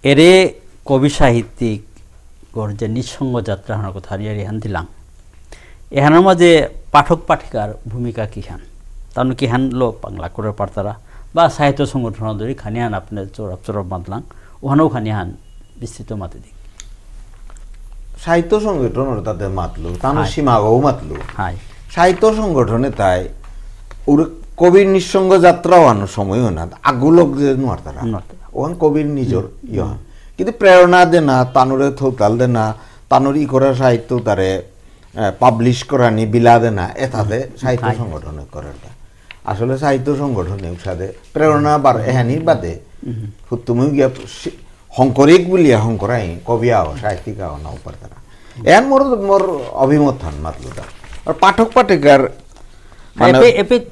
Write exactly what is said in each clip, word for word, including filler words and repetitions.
এরে কবি সাহিত্যিকর যে নিঃসঙ্গ যাত্রা হানর কথা নিয়ে এহান দিলাম। এহানর মাঝে পাঠক পাঠিকার ভূমিকা কিহান? তানু কিহান লো পাংলাক করে পারতারা বা সাহিত্য সংগঠন ধরি খানিহান আপনি চোরাপ চোরাপ মাতলাম, ওহানও খানিহান বিস্তৃত মাতে দিক। সাহিত্য সংগঠন অর্থাৎ মাতলু, তানু হাই। সীমাগও মাতলু। হাই। সাহিত্য সংগঠনে তাই ওর কবির নিঃসঙ্গ যাত্রা ওহানো সময় হয় না, আগুলক যে নোয়ারতারা। নোয়ারতারা। ওহান কবির নিজর হুম। ইয়ে হয়। কিন্তু প্রেরণা দেনা, তানুরে থৌতাল দেনা, তানুর ই করা সাহিত্য তারে, আহ, পাবলিশ করানি, বিলা দেনা, এটাতে হুম। সাহিত্য হাই। সংগঠনে করের তা। আসলে সাহিত্য সংগঠনে উসাদে প্রেরণা বার এহানির বাদে হুম। হুত্তুমু গিয়া সি-, হংকরিক বুলিয়া হংকরাই কবি আও, সাহিত্যিক আও না উপারতারা। এহান মোর, মোর অভিমত হান মাতলুতা। আর পাঠক পাঠিকার মানে এপে, এপে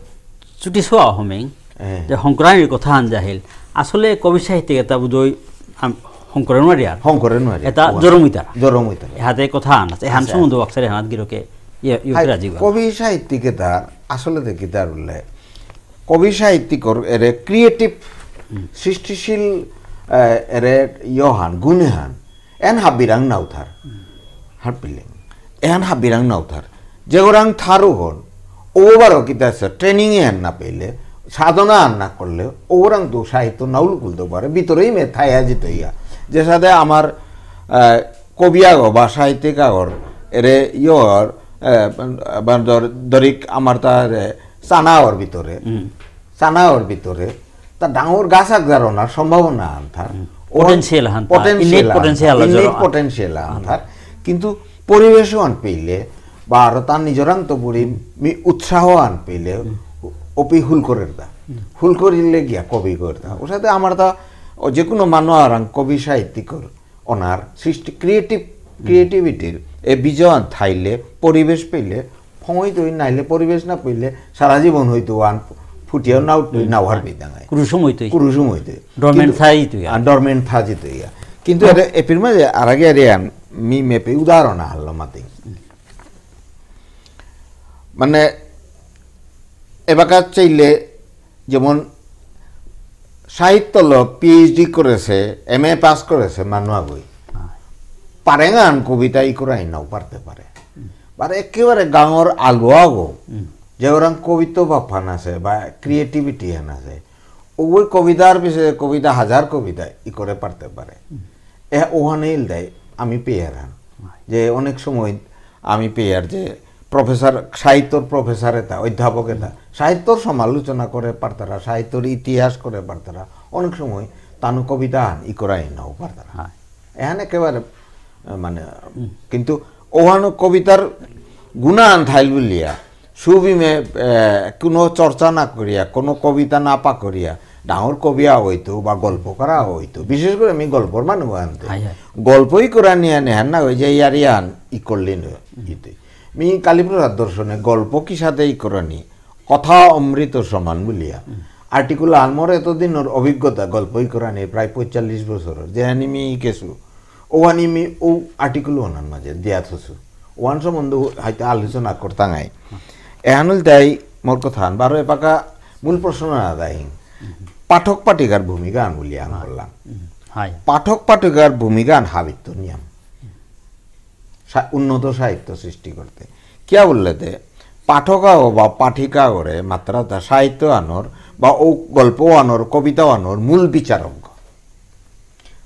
চুটি সোয়া হমেং, হ্যাঁ। যে হংকরানির কথা হান জাহিল। আসলে কবি সাহিত্যিক এটা বুঝই আম-, হংকরে নোয়ারি আর। হংকরে নোয়ারি। এটা ওয়া। জরমইতারা। জরমইতারা। এহাতে কথা হান আছে। এহান আচ্ছা। সম্বন্ধে আকসারে হানাত গিরকে ইয়ে, ইয়ে হাই, রাজি বা। কবি সাহিত্যিক এটা আসলে দেখি তার উল্লেখ। কবি সাহিত্যিকর এরে ক্রিয়েটিভ, হুম। সৃষ্টিশীল, আহ, এরে ইয়হান, গুণহান, এন হাবিরাং নাউথার। হুম। হারপিলিং। এন হাবিরাং নাউথার। যেগরাং থারু হন, ওবারও কিতা আছে, ট্রেনিং এন না পেলে, সাধনা আর না করলে, ওরাং তো সাহিত্য নাউল কুলতে পারে, ভিতরেই মে থায়া যেত ইয়া। যে সাথে আমার, আহ, কবি আগো বা সাহিত্যিক আগর, এরে ইয়র, আহ, বা ধর-, ধরিক আমার তার, আহ, চানা ওর ভিতরে, হুম। চানা ওর ভিতরে, তা ডাঙর গাছ আগ জারনার সম্ভাবনা আনথার। হুম। ওর Potential আনথার, potential innate আনথার, potential innate আনথার। Potential আনথার। কিন্তু পরিবেশ আন পেইলে, বা আরো তার নিজরাং তো বুড়ি হুম। মি উৎসাহ আন পেইলে, হুম। ওপি হুল করের দা। হুম। হুল করিলে গিয়া কবি করের দা। ওর সাথে আমার তা, ও যে কোনো মানু আরাং কবি সাহিত্যিক অনার সৃষ্টি, ক্রিয়েটিভ, হুম। ক্রিয়েটিভিটির এ বিজয় আন থাইলে, পরিবেশ পেইলে, সময় তো নাইলে পরিবেশ না পেইলে সারা জীবন হয়তো আন ফুটিয়াও না উঠবে, হুম। না হওয়ার পেয়ে দাঁড়ায়। কুরুসুম হইতই। কুরুসুম হইতই। ডরমেন্ট কিন্তু থাই তুই আর। আ, ডরমেন্ট থা যেত ইয়া। কিন্তু হ্যাঁ। এর এপির মাঝে আর আগে আরে আন মি মেপে উদাহরণ আনলো মাতে। মানে এবাকা চাইলে যেমন সাহিত্য লো পিএইচডি করেছে, এমএ পাস করেছে, মানু আগই। হ্যাঁ। পারেঙান কবিতা ই করাই নাও পারতে পারে। হুম। আর একেবারে গাঙর আলু আগো, হুম। যে ওরাং কবিত্ব ভাবহান আছে বা ক্রিয়েটিভিটি হান আছে, ওই কবিতার পিছে কবিতা, হাজার কবিতা ই করে পারতে পারে। হুম। এ ওহানে ইল দেয়, আমি পেয়ার হান। হ্যাঁ। যে অনেক সময় আমি পেয়ার যে প্রফেসর, সাহিত্যর প্রফেসর এটা, অধ্যাপক এটা, হুম। সাহিত্যর সমালোচনা করে পারতারা, সাহিত্যর ইতিহাস করে পারতারা, অনেক সময় তানু কবিতা আন ই করাই নাও পারতারা। হ্যাঁ। এহান একেবারে, আহ, মানে, হুম। কিন্তু ওহানো কবিতার গুণান থাইল বুলিয়া, সুবিমে, আহ, কোনো চর্চা না করিয়া, কোনো কবিতা না পাকরিয়া, ডাঙর কবি আ হইতো বা গল্পকার আ হইতো, বিশেষ করে আমি গল্পর মানু আনতে। হাই, হাই। গল্পই করা নিয়ে নেহান না হয়ে যায়, ইয়ার ইয়ান ই করলি নয়, হুম। ইতে। মি কালীপ্রসাদ দর্শনে গল্প কিসাদে ই করানি, কথা অমৃত সমান বুলিয়া। হুম। আর্টিকেল আনমর এতদিনর অভিজ্ঞতা গল্প ই করানি প্রায় পঁয়তাল্লিশ বছর, যে আনি মি কিছু, ও আনি মি ও আর্টিকেল ওনার মাঝে দিয়া থসু। ওয়ান সম্বন্ধে হয়তো আলোচনা করতাম আই। হুম। এহানুল তাই মোর কথা আন, বারো এপাকা মূল প্রশ্ন না দাহিং। হুম। পাঠক পাঠিকার ভূমিকা আন বুলিয়া আন হ্যাঁ। করলাম। হুম। হাই। পাঠক পাঠিকার ভূমিকা আন হাবিত্ত নিয়াম। সা-, উন্নত সাহিত্য সৃষ্টি করতে। কিয়া বললে তে, পাঠক আগ বা পাঠিকা আগরে মাত্রা তা সাহিত্য আনর বা ও গল্প আনর, কবিতা আনর মূল বিচারক।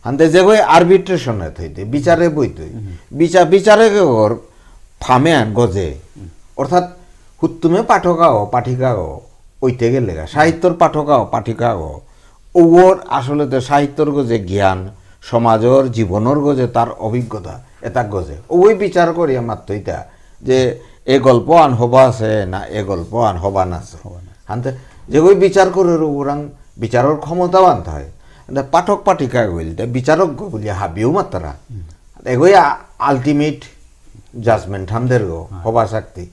হানতে যে গই আরবিট্রেশনে থইতে, বিচারে বইতই। হুম। বিচা-, বিচারক আগর ফামে আন গজে। হুম। অর্থাৎ হুত্তুমে পাঠক আগ, পাঠিকা আগ, ওইতে গেলে গা, সাহিত্যর পাঠক আগ, পাঠিকা আগ, ওর আসলে তো সাহিত্যর গজে জ্ঞান, সমাজর জীবনর গজে তার অভিজ্ঞতা, এটা গজে। ওই বিচার করিয়া মাত্র এটা যে এ গল্প আন হবা আছে না এ গল্প আন হবা না আছে। হবা না। হানতে যে ওই বিচার করে ওরাং বিচারর ক্ষমতাবান থাকে। হানতে পাঠক পাঠিকা গইল, তে বিচারক গ বুলিয়া হাবিও মাত্রা। হুম। এগোই আ-, ultimate judgment হামদের গো, হ্যাঁ। হবা শক্তি।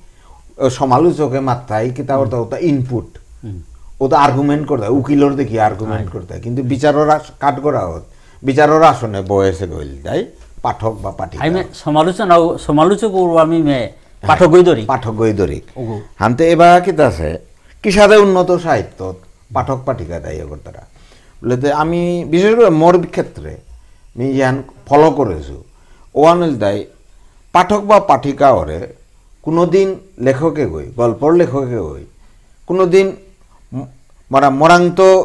ও সমালোচকে মাত্রাই কিতা হুম। অর্থ ওটা ইনপুট। হুম। ও তো আর্গুমেন্ট করতে হয়, উকিলর দেখি আর্গুমেন্ট হ্যাঁ। করতে হয়। কিন্তু বিচারর আস-, কাট করা হোক, বিচারর আসনে বয়সে গইল তাই পাঠক বা পাঠিকা। আমি সমালোচনা, সমালোচক ও আমি মে হ্যাঁ, পাঠক গই ধরি। পাঠক গই ধরি। ওগো। হানতে এবার কিতা আছে, কিসাদে উন্নত সাহিত্য, পাঠক পাঠিকা দায়ী করতারা। বলে তো আমি বিশেষ করে মোর ক্ষেত্রে মি ইয়ান ফলো করেছু। ওয়ান ইলতাই পাঠক বা পাঠিকা ওরে কোনোদিন লেখকে গই, গল্পর লেখকে গই, কোনোদিন ম-, মরা-, মরাংত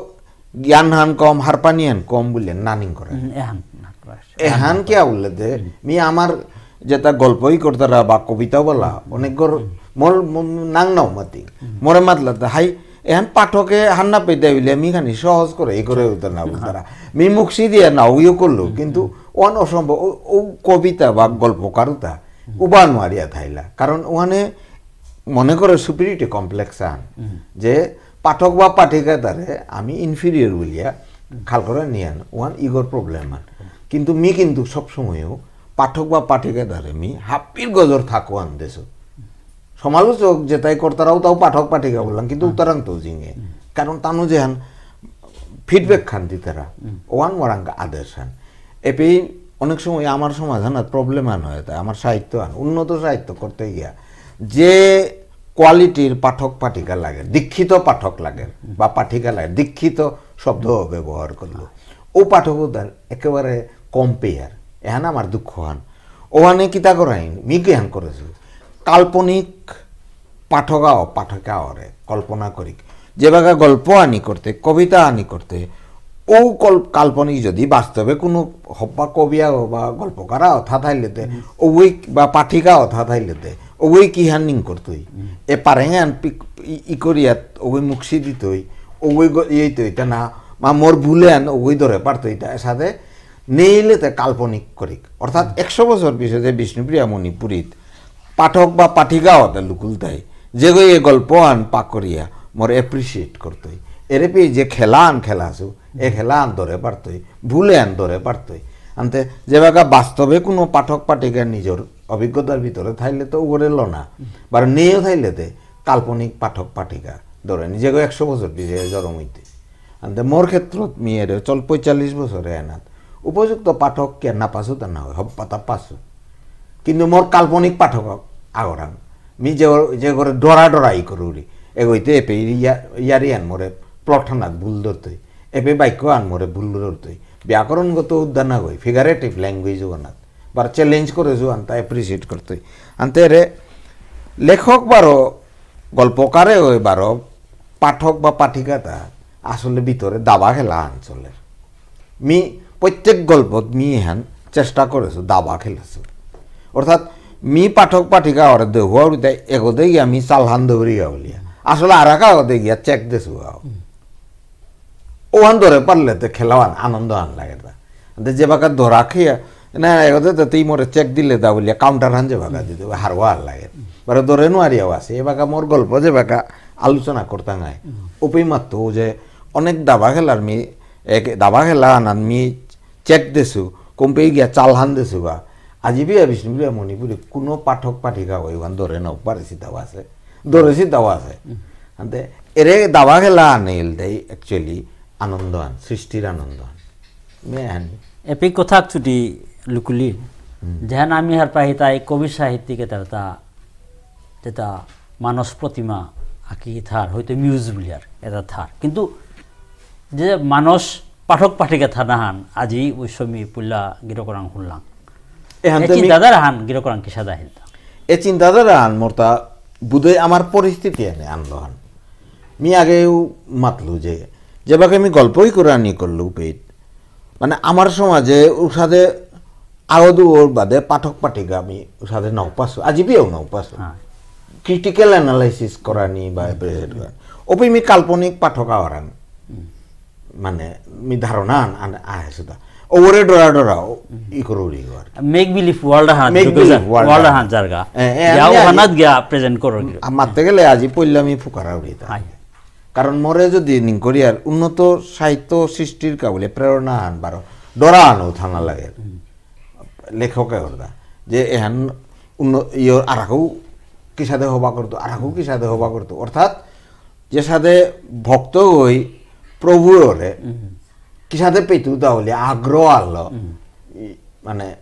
জ্ঞান হান কম, হারপানি হান কম বুলে নানিং করে। হুম, এহান না করে। এহান কিয়া বুললে দে, হুম। মি আমার যেটা গল্পই করতারা বা কবিতা বলা, হুম, হুম, অনেক গর-, হুম। মোর, মোর নাং নাও মাতি। হুম। মোরে মাতলা দে, হাই, এহান পাঠকে হান্না পেতে হইলে মি খানি সহজ করে, এই করে হইতো না বুলতারা। মি মুখসি দিয়ে না, ওইও করলো, হুম, কিন্তু হুম। ওয়ান অসম্ভব, ও, ও কবিতা বা গল্প কারুতা, হুম। উবা নোয়ারিয়া থাইলা। কারণ ওখানে মনে করে superiority complex আন, হুম। যে পাঠক বা পাঠিকা তারে আমি inferior বুলিয়া হুম। খাল করে নিয়ান, ওয়ান ইগোর problem আন। কিন্তু মি কিন্তু সবসময়ও পাঠক বা পাঠিকা তারে মি হাপির গজর থাকো আন দেশো। সমালোচক যেটাই করতারাও তাও পাঠক পাঠিকা বললাম, কিন্তু হুম। উত্তরাং তো জিঙে। হুম। কারণ তানু যেহান feedback খান দিতারা, হুম। ওয়ান ওয়ারাঙ্গা আদেশ হান। এপেই অনেক সময় আমার সমাজ হানাত problem আন হয়ে থাকে, আমার সাহিত্য আন, উন্নত সাহিত্য করতে গিয়া যে কোয়ালিটির পাঠক পাঠিকা লাগে, দীক্ষিত পাঠক লাগে বা পাঠিকা লাগে, দীক্ষিত শব্দ ব্যবহার করলো, ও পাঠক উদ্যান একেবারে কম পেয়ার। এহান আমার দুঃখ হান। ওহানে কিতা করাইন, মি কিহান করেছু, কাল্পনিক পাঠকাও, পাঠকাওরে কল্পনা করিক। যেবাকা গল্প আনি করতে, কবিতা আনি করতে, ও কল-, কাল্পনিক যদি বাস্তবে কোনো হব্বা কবিয়াও বা গল্পকারাও থা থাইলেতে, হুম। ওই বা পাঠিকাও থা থাইলেতে, ওই কি হান নিং করতই? হুম। এ পারেঙে আন পিক-, ই-, ই করিয়াত, ওই মুখসি দিতই, ওই গ-, ইয়ে তই, তা না, মা মোর ভুলে আন, ওই ধরে পারতই, তা এসাদে নেইলেতে কাল্পনিক করিক। অর্থাৎ হুম। একশো বছর পিছে যে বিষ্ণুপ্রিয়া মণিপুরীত পাঠক বা পাঠিকা হতে লুকুলতাই, যে গো এ গল্প আন পাকরিয়া মোর appreciate করতই। এরে পে যে খেলা আন খেলাসু, এ খেলা আন ধরে পারতই, ভুলে আন ধরে পারতই। আনতে যেবাকা বাস্তবে কোনো পাঠক পাঠিকা নিজর অভিজ্ঞতার ভিতরে থাইলে তো উগরে লনা, বার নেইও থাইলে তে কাল্পনিক পাঠক পাঠিকা ধরে নিজে গো একশো বছর পিছে জরম হইতে। আনতে মোর ক্ষেত্রত মি এরে চল পঁয়তাল্লিশ বছরে এনাত উপযুক্ত পাঠক কে না পাসু তা না হয়, হব পাতা পাসু। কিন্তু মোর কাল্পনিক পাঠক আগরাং। মি যে, যে করে ডরা ডরা ই করুরি। এগইতে এপে ইয়া-, ইয়ারি আন মোরে প্লট হানাত ভুল ধরতই। এপে বাক্য আন মোরে ভুল ধরতই। ব্যাকরণগত উদ্যান না গই, figurative language আনাত। বার challenge করে যু আনতা appreciate করতই। আনতে রে লেখক বারো, গল্পকারে ওই বারো, পাঠক বা পাঠিকাতা আসলে ভিতরে দাবা খেলা আন চলের। মি প্রত্যেক গল্পত মি এহান চেষ্টা করেছু, দাবা খেলেছু। অর্থাৎ মি পাঠক পাঠিকা ওরে দেহুয়া উড়িতে এগোদে গিয়া মি চালহান দৌড়ি গা বুলিয়া। আসলে আরাকা ওদে গিয়া চেক দেছু গাও। হুম। ওহান ধরে পারলে তো খেলাওয়ান আনন্দ আন লাগে তা। আনতে যে বাকা ধরা খেয়া, না, এগোদে তো তুই মোরে চেক দিলে দা বুলিয়া কাউন্টার হান যে বাকা দিতে, হারওয়া আর লাগে। বারো ধরে নোয়ারিয়াও আছে, এ বাকা মোর গল্প যে বাকা আলোচনা করতাম আয়। হুম। ওপেই মাত্র যে অনেক দাবা খেলার মি, এক দাবা খেলা আনান মি চেক দেছু, কোম্পে গিয়া চালহান দেছু বা। আজি বিয়া বিষ্ণুপ্রিয়া মণিপুরী কোনো পাঠক পাঠিকা ওই ওখান ধরে নাও পারেছি দাবা আছে, ধরেছি দাবা আছে। হুম। আনতে এরে দাবা খেলা আনিল দেই actually আনন্দ আন, সৃষ্টির আনন্দ আন। মে আনি। এপি কথা চুটি লুকুলি, হুম। যেহান আমি হার পাহি তাই কবি সাহিত্যিক এতার তা, যেটা মানস প্রতিমা আঁকি থার, হয়তো মিউজ বুলিয়ার, এটা থার। কিন্তু যে মানস পাঠক পাঠিকা থানা হান, আজি ওই সময় পুল্লা গিরকরাং হুল্লাং। এহান এ তো মি- চিন্তাধারা হান গিরকরাং কিসাদে আহিল তা? এ চিন্তাধারা হান মোরতা বুধই আমার পরিস্থিতি এনে আনলো হান। মি আগেও মাতলু যে, যেবাকে আমি গল্পই করে আনি করলু পেট, মানে আমার সমাজে উসাদে আগদু ওর বাদে পাঠক পাঠিকা আমি উসাদে নাও পাসু, আজি বিয়াও নাও পাসু। হ্যাঁ। Critical analysis করানি বা appreciate করা। ওপে মি কাল্পনিক পাঠক আওয়ারাং। হুম। মানে, মি ধারণা আন, আন, আহে সুদা। ওরে ডরা ডরা, ও, হুম। ই করুরি ওর। Make believe world হান, Make যুগে believe যা-, world world হান। হান জারগা। এ, এ, যা আমি, ওখানাত আমি, গিয়া present করো কি। আ, মাততে গেলে আজি পইলা মি ফুকারা উড়িতা। হাই। কারণ মোরে যদি নিংকরিয়ার উন্নত সাহিত্য সৃষ্টির কাবুলে প্রেরণা আন বারো, ডরা আনো থানা লাগে। হুম। লেখকে করতা। যে এহান উন্ন-, ইয়ো আরাকু কিসাদে হবা করতো, আরাকু কিসাদে হবা করতো। অর্থাৎ, যে সাদে ভক্ত হই প্রভু ওরে, হুম। কিসাদে পেতু তাহলে আগ্রহ আলো। হুম। ই, মানে,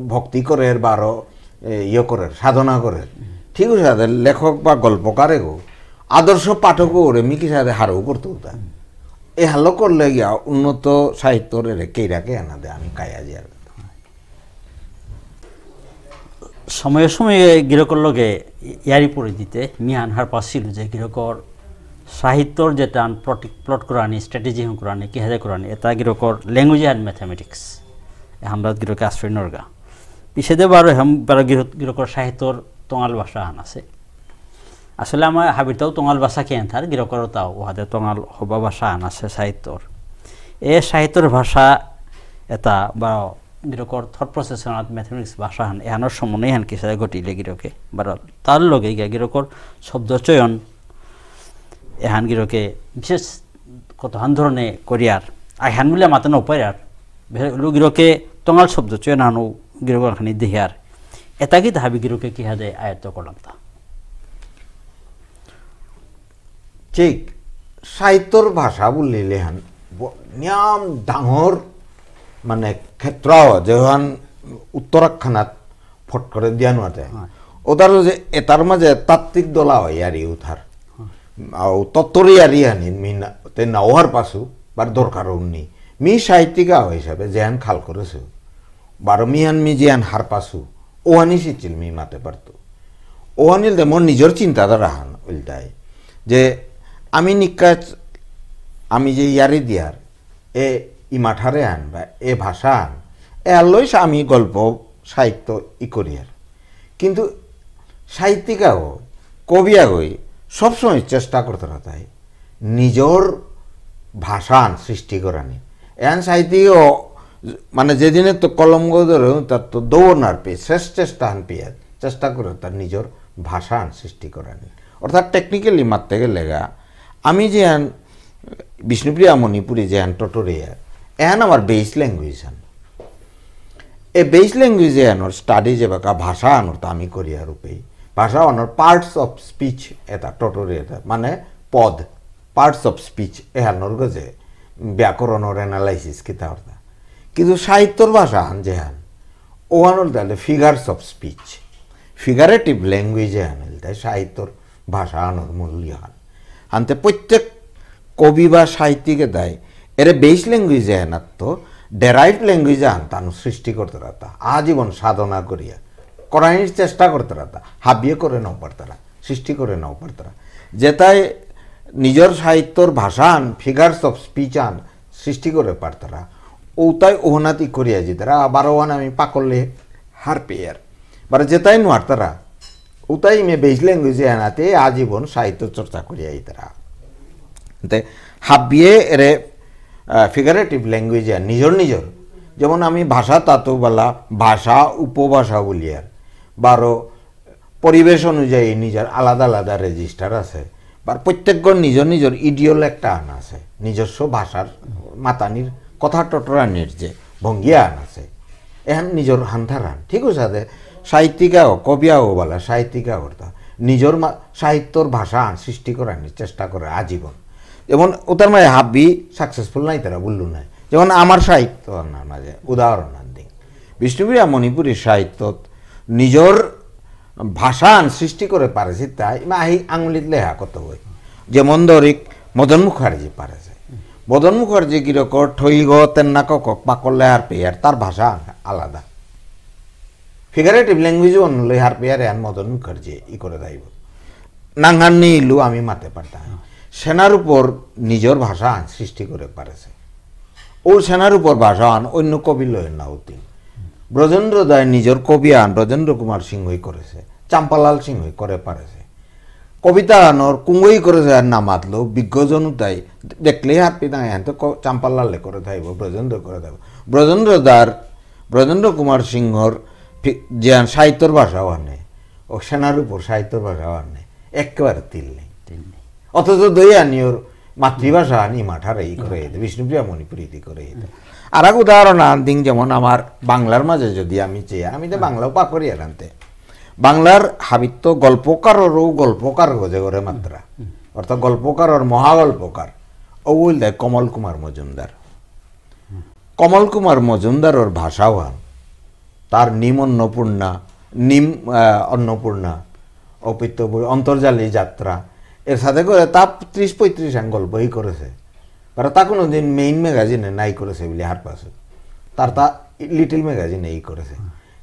ভক্তি করের বারো, এ, ইয়ে করের, সাধনা করের। হুম। ঠিক আছে, সাদে লেখক বা গল্পকারে গো, আদর্শ পাঠক ওরে মি কিসাদে হারৌ করতো তা। হুম। এ হালো করলে গিয়া উন্নত সাহিত্যর এরে কেইরাকে আনাদে আমি কায়া যার। সময়ে সময়ে গিরকর লগে ইয়ারি পরিধিতে মিহান হারপাসিল যে গিরকর সাহিত্যর যেতা প্লট করানি, স্ট্র্যাটেজি হঙকরানি, কিহাদে করানি, এতা গিরকর language and mathematics। এহানরাত গিরকে আশ্রয় নরগা। পিছেদে বারো হেম বারো গিরক-, গিরকর সাহিত্যর তঙাল ভাষা আহান আছে। আসলে আমার হাবিরতাও তঙাল ভাষা কেন থার, গিরকর তাও, ওহাদে তঙাল হবা ভাষা আহান আছে সাহিত্যর। এ সাহিত্যর ভাষা এতা বা গিরকর thought process আহান, mathematics ভাষা আহান, এহানর সমন্বয় হান কিসাদে ঘটিলে গিরকে, বারো তার লগে গিয়া গিরকর শব্দ চয়ন, এহান গিরকে বিশেষ কতহান ধরনে করিয়ার, আইহান বুলে মাতে নপারিয়ার, বে-, লু গিরকে তঙাল শব্দ চয়ন আহানও গিরক খানি দেহিয়ার, এতা কি তাহাবি গিরকে কিহাদে আয়ত্ত করলাম তা? ঠিক, সাহিত্যর ভাষা বুলিলে হান ব-, নিয়াম ডাঙর মানে ক্ষেত্র, যেহান উত্তরাখ্যানাত ফট করে দিয়া নুয়াতে। হয়। ওতার যে এতার মাঝে তাত্ত্বিক দলা হয় আর ইউথার। হয়। আও তত্ত্বর ইয়ারি আনি মি না, তে নাওহার পাসু, বার দরকার উন্নি। মি সাহিত্যিকা হিসাবে যেহান খাল করেছে, বারো মিহান মি যেহান হার পাসু, ওহানি সিচিল মি মাতে পারতো। ওহানিল দে মোর নিজর চিন্তাধারা হান উল্টাই। যে আমি নিকাচ, আমি যে ইয়ারি দিয়ার, এ ইমাঠারে আন বা এ ভাষা আন, এ আল্লইস আমি গল্প সাহিত্য ই করিয়ার। কিন্তু সাহিত্যিকাও, কবিয়াগই সবসময় চেষ্টা করতে রতাই নিজর ভাষা আন সৃষ্টি করানি। এহান সাহিত্যিকও, মানে যেদিনে তো কলম ধরে, তার তো দৌড় নার পেয়ে, শেষ চেষ্টা আন পেয়ে, চেষ্টা করে তার নিজর ভাষা আন সৃষ্টি করানি। অর্থাৎ technically মাততে গেলে গা, আমি যে আন বিষ্ণুপ্রিয়া মণিপুরী যে আন টটরিয়া, এহান আমার base language আন। এ base language এহানর study যে বাকা ভাষা আনর তা আমি করিয়া রূপেই। ভাষা আনর parts of speech এতা টটরিয়া এতা, মানে পদ, parts of speech এহানর গজে ব্যাকরণর analysis কিতা অর্থা। কিন্তু সাহিত্যর ভাষা আন যে আন, ওহানর তাহলে figures of speech, figurative language এহান ইলতাই সাহিত্যর ভাষা আনর মূল ইয়ান। আনতে প্রত্যেক কবি বা সাহিত্যিকে দায় এরে base language এহানাত তো derived language আন তানু সৃষ্টি করতে রাতা। আজীবন সাধনা করিয়া, করানির চেষ্টা করতে রাতা। হাবিয়ে করে নাও পারতারা, সৃষ্টি করে নাও পারতারা। যেতাই নিজর সাহিত্যর ভাষা আন, figures of speech আন সৃষ্টি করে পারতারা। ওতাই ওহনাতি করিয়া যেতারা, আবার ওহান আমি পাকলে হার পেয়ার। বারো যেতাই নোয়ারতারা, উতাই মে base language এহানাতে আজীবন সাহিত্য চর্চা করিয়া আইতারা। তে হাবিয়ে এরে, আহ, figurative language এহান নিজর নিজর, যেমন আমি ভাষা তাতু বালা, ভাষা উপভাষা বুলিয়ার, বারো পরিবেশ অনুযায়ী নিজর আলাদা আলাদা register আছে, বারো প্রত্যেকগর নিজর নিজর idiolect আন আছে, নিজস্ব ভাষার মাতানির কথা টটরানির যে ভঙ্গি আন আছে, এহান নিজর হান্থার আন। ঠিক আছে, সাহিত্যিকাও, কবিয়াও বলা, সাহিত্যিকাও অর্থাৎ নিজর মা-, সাহিত্যর ভাষা আন সৃষ্টি করানির চেষ্টা করে আজীবন। যেমন ওতার মাঝে হাবি successful নাই তারা বললু নাই। যেমন আমার সাহিত্য না মাঝে উদাহরণ আন দিন। বিষ্ণুপ্রিয়া মণিপুরী সাহিত্যত নিজর ভাষা আন সৃষ্টি করে পারেছে তাই, ইমা আহি আঙুলিত লেহা কত বই। যেমন ধরিক মদন মুখার্জি পারেছে। মদন মুখার্জি গিরকর ঠৈগ তেন্না কক পাকলে হার পেয়ার, তার ভাষা আলাদা। Figurative language অনুলে হার পেয়ারে আন মদন মুখার্জি ই করে দাইব। নাঙহান নেইলু আমি মাতে পারতাম। সেনার উপর নিজর ভাষা আন সৃষ্টি করে পারেছে। ও সেনার উপর ভাষা আন অন্য কবি লয় না অতি। ব্রজেন্দ্র দায় নিজর কবি আন ব্রজেন্দ্র কুমার সিংহই করেছে, চাম্পালাল সিংহই করে পারেছে। কবিতা আনর কুঙ্গই করেছে আর না মাতলো, বিজ্ঞজন তাই দেখলেই হাত পিতায় আনতে ক-, চাম্পালালে করে থাইব, ব্রজেন্দ্র করে থাইব। ব্রজেন্দ্র দার, ব্রজেন্দ্র কুমার সিংহর ফি-, যে আন সাহিত্যর ভাষাও আনে, ও সেনার উপর সাহিত্যর ভাষাও আনে, একেবারে তিল নেই। তিল নেই। অথচ দই আনিওর মাতৃভাষা আনি মাঠারে ই করে, বিষ্ণুপ্রিয়া মণিপুরী ইতি করে। আর এক উদাহরণ আন দিং, যেমন আমার বাংলার মাঝে যদি আমি চেয়ে, আমি তো বাংলাও পাকরি আর আনতে। বাংলার হাবিত্ত গল্পকাররও গল্পকার গজে করে মাত্রা। হুম। অর্থাৎ গল্পকারর মহাগল্পকার। ও বলতে কমল কুমার মজুমদার। হুম। কমল কুমার মজুমদারর ভাষাও আন। তার নিম অন্নপূর্ণা, নিম, আহ, অন্নপূর্ণা, অপিত্ত বই, অন্তর্জালী যাত্রা। এর সাথে করে তা ত্রিশ পঁয়ত্রিশ আন গল্পই করেছে। আর তা কোনোদিন মেইন ম্যাগাজিনে নাই করেছে বলে হার পাশে। তার তা লিটল ম্যাগাজিনে এই করেছে।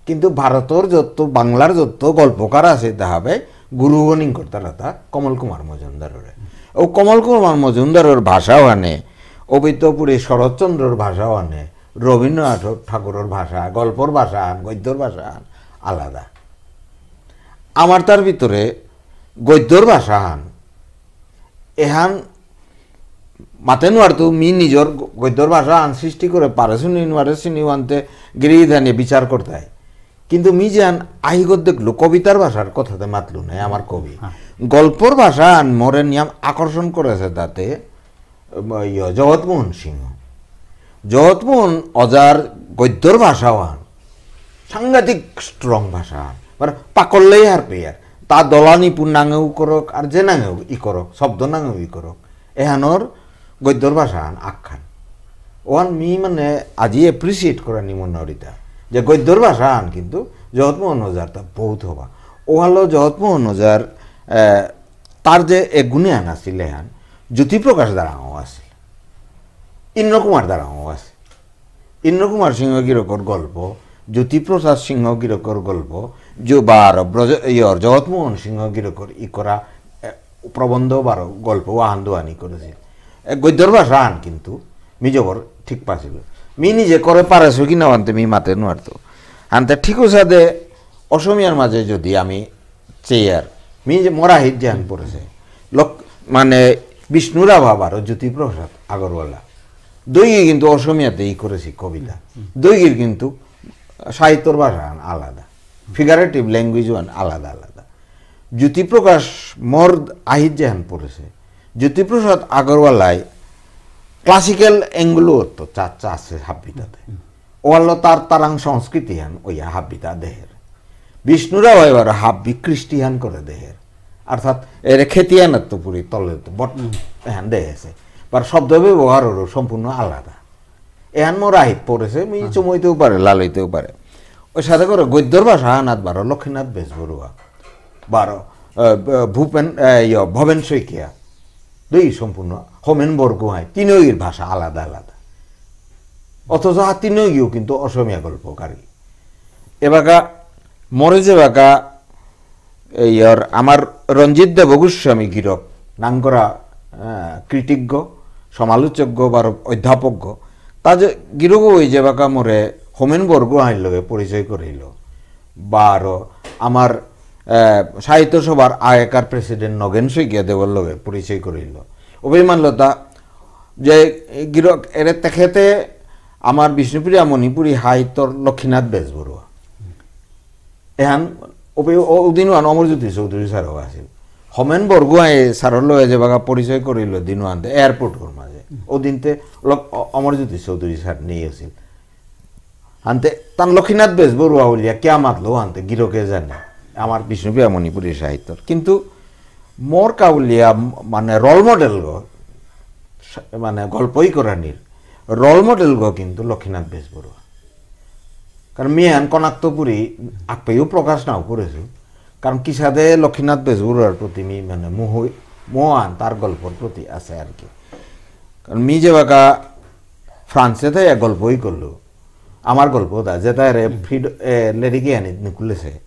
কিন্তু ভারতর যত, বাংলার যত গল্পকার আছে, তা হবে গুরু গণিং করতারা তা কমল কুমার মজুমদাররে। ও কমল কুমার মজুমদারর ভাষা ওহানে, অবিদ্যপুরী শরৎচন্দ্রর ভাষা ওহানে, রবীন্দ্রনাথ ঠাকুরর ভাষা, গল্পর ভাষা আন, গদ্যর ভাষা আন আলাদা। আমার তার ভিতরে গদ্যর ভাষা আন, এহান মাতে নোয়ারতু মি নিজর গ-, গদ্যর ভাষা আন সৃষ্টি করে পারেসু নি নোয়ারেসু নি ওহানতে গিরি ধানিয়ে বিচার করতাই। কিন্তু মি যে আন আহিগত দেখলু, কবিতার ভাষার কথাতে মাতলু নাই আমার কবি। হ্যাঁ। গল্পর ভাষা আন মোরে নিয়াম আকর্ষণ করেছে তাতে, উম, ইয়, জগৎমোহন সিংহ। জগৎমোহন ওজার গদ্যর ভাষা ওহান সাংঘাতিক strong ভাষা আন। মানে পাকললেই হার পেয়ার। তা দলানি পুনাঙেও করক, আর যে নাঙেও ই করক, শব্দ নাঙেও ই করক। এহানর গদ্যর ভাষা আন আখ্যান। ওহান মি মানে আজি appreciate করানি মনে হরিতা। যে গদ্যর ভাষা আন কিন্তু জগৎমোহন ওজার তা বহুত হবা। ওহালো জগৎমোহন ওজার, এ, তার যে এগুণে আন আছিল এহান, জ্যোতিপ্রকাশ দারাঙও আছিল। ইন্দ্রকুমার দারাঙও আছে। ইন্দ্রকুমার সিংহ গিরকর গল্প, জ্যোতিপ্রসাদ সিংহ গিরকর গল্প, যে বারো ব্রজ-, ইয়র জগৎমোহন সিংহ গিরকর ইকরা, এ, প্রবন্ধ বারো গল্প ওহান দুহানি করেছিল। এ, গদ্যর ভাষা আন কিন্তু মি জবর ঠিক পাছিল। মি নিজে করে পারেছো কি না আনতে মি মাতে নোয়ারতো। আনতে ঠিক ওসাদে অসমীয়ার মাঝে যদি আমি চেয়ার। মি যে মোর আহিত যেহান পড়েছে। লোক, মানে, বিষ্ণু রাভা বারো জ্যোতিপ্রসাদ আগরওয়ালা। দুইগি কিন্তু অসমীয়াতে ই করেছি কবিতা। হুম। দুইগির কিন্তু সাহিত্যর ভাষা আলাদা। Figurative language ওহান আলাদা আলাদা। জ্যোতিপ্রকাশ মোর আহিত যেহান পড়েছে। জ্যোতিপ্রসাদ আগরওয়ালায় classical angle তো চা-, চা আছে হাব্বিতাতে। হুম। ওয়াল্লো তার তারাং সংস্কৃতি হান ওইয়া হাব্বিতা দেহের। বিষ্ণু রাভায় বারো হাব্বি কৃষ্টি হান করে দেহের। অর্থাৎ এরে খেতি হানাত তো পুরি তলে তো বট হুম। এহান দেহেছে। বারো শব্দ ব্যবহারও সম্পূর্ণ আলাদা। এহান মোর আহিত পড়েছে, মি হুম। চমইতেও পারে, লালইতেও পারে। ওই সাথে করে গদ্যর ভাষা আনাত বারো লক্ষ্মীনাথ বেজবরুয়া। বারো, আহ, ভূপেন, আহ, ইয়, ভবেন শইকীয়া। দুই সম্পূর্ণ। হোমেন বরগোহাঁই। তিনগির ভাষা আলাদা আলাদা। অথচ হা তিনগিও কিন্তু অসমীয়া গল্পকারী। এবাকা মরে যেবাকা এই আর আমার রঞ্জিত দেব গোস্বামী গিরক, নাঙকরা, আহ, কৃতিজ্ঞ, সমালোচক বারো অধ্যাপক, তা যে গিরক ওই যেবাকা মরে হোমেন বরগোহাঁইর লগে পরিচয় করিল, বারো আমার, আহ, সাহিত্য সভার আগেকার প্রেসিডেন্ট নগেন শইকীয়া দেবর লগে পরিচয় করিল। অভিমানলতা যে গিরক এরে তেখেতে আমার বিষ্ণুপ্রিয়া মণিপুরী সাহিত্যর লক্ষ্মীনাথ বেজবরুয়া। এহান ওপে-, ও-, ওদিন ওহান অমরজ্যোতি চৌধুরী স্যারও আছিল। হোমেন বরগোহাঁই স্যারর লগে যেবাকা পরিচয় করিল দিন ওহানতে এয়ারপোর্টর মাঝে। হুম। ওদিনতে লক-, অ-, অমরজ্যোতি চৌধুরী স্যার নেই আছিল। আনতে তান লক্ষ্মীনাথ বেজবরুয়া বুলিয়া কিয়া মাতলো আনতে গিরকে জানে। আমার বিষ্ণুপ্রিয়া মণিপুরী সাহিত্যর। কিন্তু মোর কাউলিয়া ম-, মানে রোল মডেল গো, সা-, মানে গল্পই করানির রোল মডেল গো কিন্তু লক্ষ্মীনাথ বেজবরুয়া। কারণ মিয়ান কনাক্তপুরী আকপেও প্রকাশ নাও করেছু। কারণ কিসাদে লক্ষ্মীনাথ বেজবরুয়ার প্রতি মি মানে মোহ, মোহান তার গল্পর প্রতি আছে আর কি। কারণ মি যেবাকা ফ্রান্সে থাইয়া গল্পই করলো, আমার গল্প দা, যেটা রে হুম। ফ্রিড-, এ, লেরিকে আনি নিকুলেছে।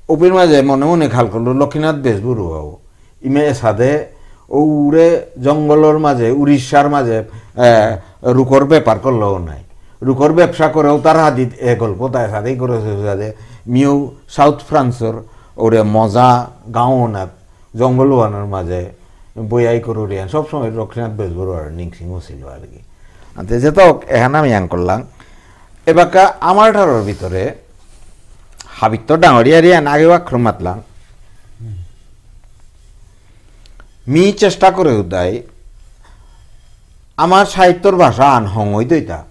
ওপের মাঝে মনে মনে খাল করলো লক্ষ্মীনাথ বেজবরুয়াও। ইমে এসাদে ওরে জঙ্গলর মাঝে, উড়িষ্যার মাঝে, এ, রুকর ব্যাপার করলো নাই। রুকর ব্যবসা করেও তার হাদিত এ গল্প তাই সাদেই করেছে সাদে। মিউ সাউথ ফ্রান্সর ওরে মজা গাঁও না জঙ্গল ওহানর মাঝে বইয়াই করুরিয়ান সব সময় লক্ষ্মীনাথ বেজবরুয়ার নিংসিং ছিল আর কি। আনতে যেটা হোক, এখানে আমি ইয়াং করলাম। এবাকা আমার ঠারর ভিতরে হাবিত্ত ডাঙরিয়া রিয়ান আগে আক্রম মাতলাম। মি চেষ্টা করে উদাই আমার সাহিত্যর ভাষা আন হঙই দইতা।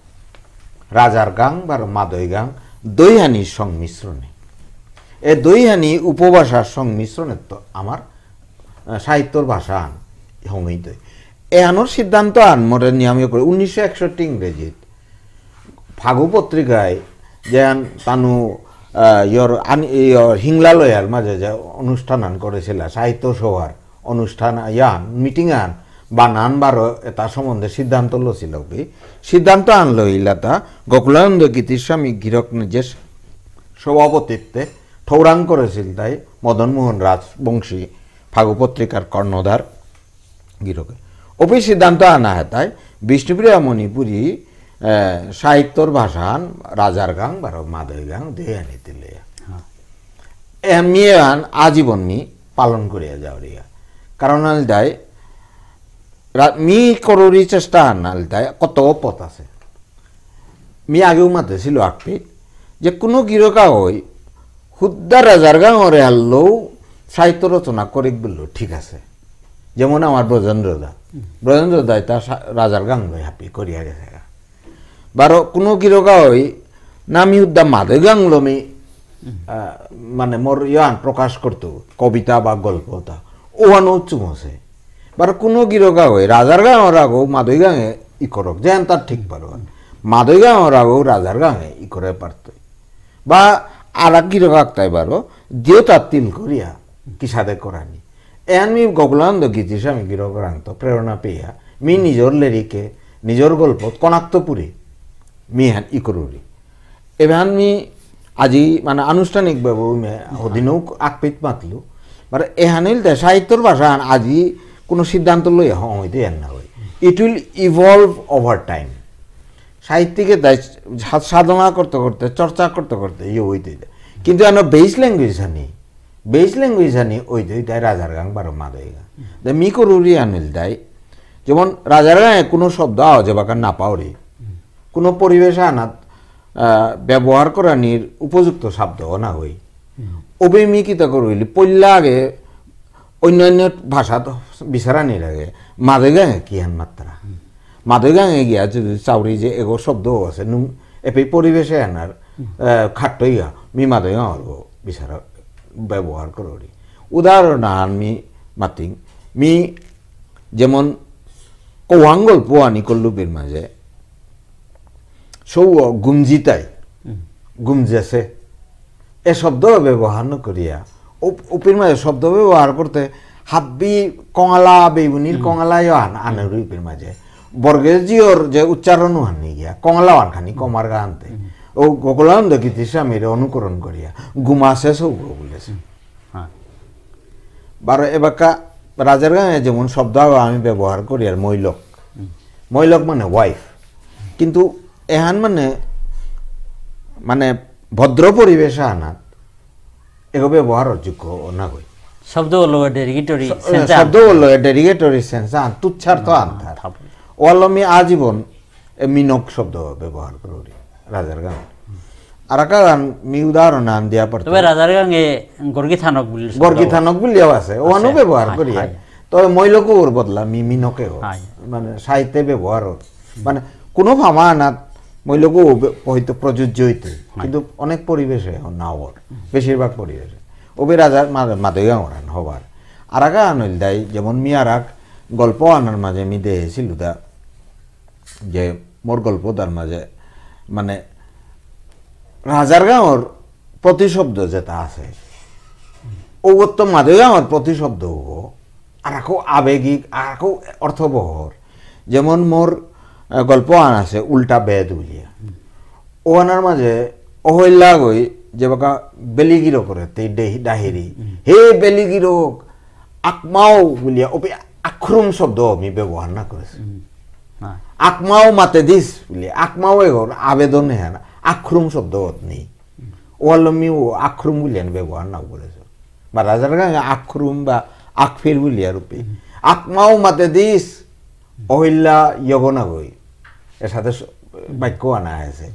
রাজার গাং বা মাদই গাং দইহানি সংমিশ্রণে। এ দইহানি উপভাষার সংমিশ্রণে তো আমার, আহ, সাহিত্যর ভাষা আন হঙই দই। এহানোর সিদ্ধান্ত আন মরে নিয়মে করে উনিশশো একষট্টি ইংরেজিত ফাগু পত্রিকায় যেন তানু, আহ, ইয়র আন-, ইয়র হিংলা লয়ার মাঝে যে অনুষ্ঠান আন করেছিল সাহিত্য সভার অনুষ্ঠান ইয়ান, মিটিং আন, বানান বারো এটা সম্বন্ধে সিদ্ধান্ত লছিল কি? সিদ্ধান্ত আনলো ইলাতা গোকুলানন্দ গীতিস্বামী গিরক নিজে সভাপতিত্বে ঠৌরাং করেছিল তাই মদন মোহন রাজবংশী ফাগু পত্রিকার কর্ণধার গিরকে। অফিস সিদ্ধান্ত আনা হয় তাই বিষ্ণুপ্রিয়া মণিপুরী, আহ, সাহিত্যর ভাষাহান রাজার গাং বারো মাদই গাং দেয়ানি তিলে। হ্যাঁ। এ মিয়ান আজীবন মি পালন করিয়া যাওয়ারিয়া। কারণ আলদায় রা-, মি করুরি চেষ্টা আনালদায় কত পথ আছে। মি আগেও মাতেছিল আকপি যে কোনো গিরকা হই হুদ্দা রাজার গাঙরে হারলেও সাহিত্য রচনা করিক বললো ঠিক আছে। যেমন আমার ব্রজেন্দ্র দা, হুম। ব্রজেন্দ্র দাই তা সা-, রাজার গাঙ লই হাপি করিয়া গেছে গা। বারো কোনো গিরকা হই নামি হুদ্দা মাদই গাঙ লমি, হুম। আহ, মানে মোর ইয়ান প্রকাশ করতো কবিতা বা গল্প তা ওহানো চুমসে। বারো কোনো গিরকা হই রাজার গাঙর আগো মাদই গাঙে ই করক, যেন তার ঠিক পারো। মাদই গাঙর আগো রাজার গাঙে ই করে পারতো। বা আর এক গিরক আক্তাই বারো, দিও তার তিল করিয়া, কিসাদে করানি। এহান মি গোকুলানন্দ গীতিস্বামী গিরকরাংত প্রেরণা পেয়া, মি নিজর লেরিকে, নিজর গল্পত কনাক্তপুরে, মি হান ই করুরি। এহান মি আজি মানে আনুষ্ঠানিক ভাবে মে হদিনও আকপিত মাতলু। মানে এহানিল দে সাহিত্যর ভাষা হান আজি কোনো সিদ্ধান্ত লইয়া হইতে এন না হয়। It will evolve over time. সাহিত্যিকে তাই সা-, সাধনা করতে করতে, চর্চা করতে করতে ইয়ে হইতে যায়। কিন্তু এন বেস ল্যাঙ্গুয়েজ হানি, বেস ল্যাঙ্গুয়েজ হানি হইতে হইতে রাজার গাং বারো মাদই গাং। দে মি করুরি আনিল দাই, যেমন রাজার গাঙে কোনো শব্দ আও যে বাকা না পাওরি, কোনো পরিবেশ আনাত, আহ, ব্যবহার করানির উপযুক্ত শব্দ না হই। হুম। ওবে মি কিতা করুইলি, পইলা আগে অন্যান্য ভাষাত বিচারানির আগে মাদই গাঙে কি হান মাত্রা? হুম। মাদই গাঙে গিয়া যদি চাউরি যে এগো শব্দ আছে, নুম-, এপেই পরিবেশে আনার, হুম। আহ, খাট্টইয়া, মি মাদই গাঙর গো বিচারা ব্যবহার করুরি। উদাহরণ আন মি মাতিং, মি যেমন কৌহান গল্প আনি কল্লুপের মাঝে, সৌ গুমজিতাই, হুম। গুমজেসে। এ শব্দ ব্যবহার না করিয়া, উপ-, উপির মাঝে শব্দ ব্যবহার করতে হাব্বি কঙালা বেবুনির হুম। কঙালা ইয়ো আন-, আনের উপির মাঝে। বর্গের জিওর যে উচ্চারণ হানি গিয়া, কঙালা ওয়ান খানি কমার গা আনতে। হুম। ও গোকুলানন্দ গীতিস্বামীর অনুকরণ করিয়া, গুমাসে সৌ বলেছে। হ্যাঁ। বারো এবাকা রাজার গাঙে যেমন শব্দ আগ আমি ব্যবহার করি আর মৈলক। হুম। মৈলক মানে ওয়াইফ। কিন্তু এহান মানে, মানে ভদ্র পরিবেশ আনাত এগো ব্যবহারর যোগ্য না হই। শব্দ হলো ডেরিগেটরি শ-, সেন্স শব্দ আন। হলো ডেরিগেটরি সেন্স আন, তুচ্ছার্থ হুম, আনতার। থাপ। ওয়াল্লমি আজীবন এ মিনক শব্দ ব্যবহার করি রাজার গাঙ। আর একটা গান মি উদাহরণ আন দিয়া পারতো। তবে রাজার গাঙে গর্গি থানক বুলি শব্দ। গর্গি থানক বুলিও আছে, ওহানো আছে। ব্যবহার হয়, করি। হয়। তবে মৈলকর বদলা মি মিনকে হো। হয়। মানে সাহিত্যে ব্যবহার হো। মানে কোনো ভামা আনাত মৈলকও বে-, হয়তো প্রযোজ্য হইতে, হয়। কিন্তু অনেক পরিবেশে না হওয়ার, বেশিরভাগ পরিবেশে। ওবে রাজার মা-, মাদই গাঙর আন হবার। আর আগা আনল দাই, যেমন মি আর এক গল্প আনার মাঝে মি দেহেছিল দা, যে মোর গল্প তার মাঝে মানে রাজার গাঙর প্রতিশব্দ যেটা আছে, ও তো মাদই গাঙর প্রতিশব্দ ও আর আকো আবেগিক, আর আকো অর্থবহর। যেমন মোর, আহ, গল্প আন আছে উল্টা বেদ বুলিয়া। ও আনার মাঝে অহল্যা গই যে বাকা বেলিগিরো করে, তেই ডেহি-, ডাহেরি। হুম। "হে বেলিগিরো, আকমাও" বুলিয়া, ওপি আক্রুম শব্দ আমি ব্যবহার না করেছি। হুম। হ্যাঁ। "আকমাও মাতে দিস" বুলিয়া, আকমাও এগোর আবেদন হে না, আক্রুম শব্দ নেই। ওয়াল্লমি ও আক্রুম বুলিয়ান ব্যবহার না করেছে। বা রাজার গাঙে আক্রুম বা আকফির বুলিয়া রূপে। হুম। "আকমাও মাতে দিস", অহল্যা ইয়গো না গই। এর সাথে স-, বাক্য আনা হয়েছে।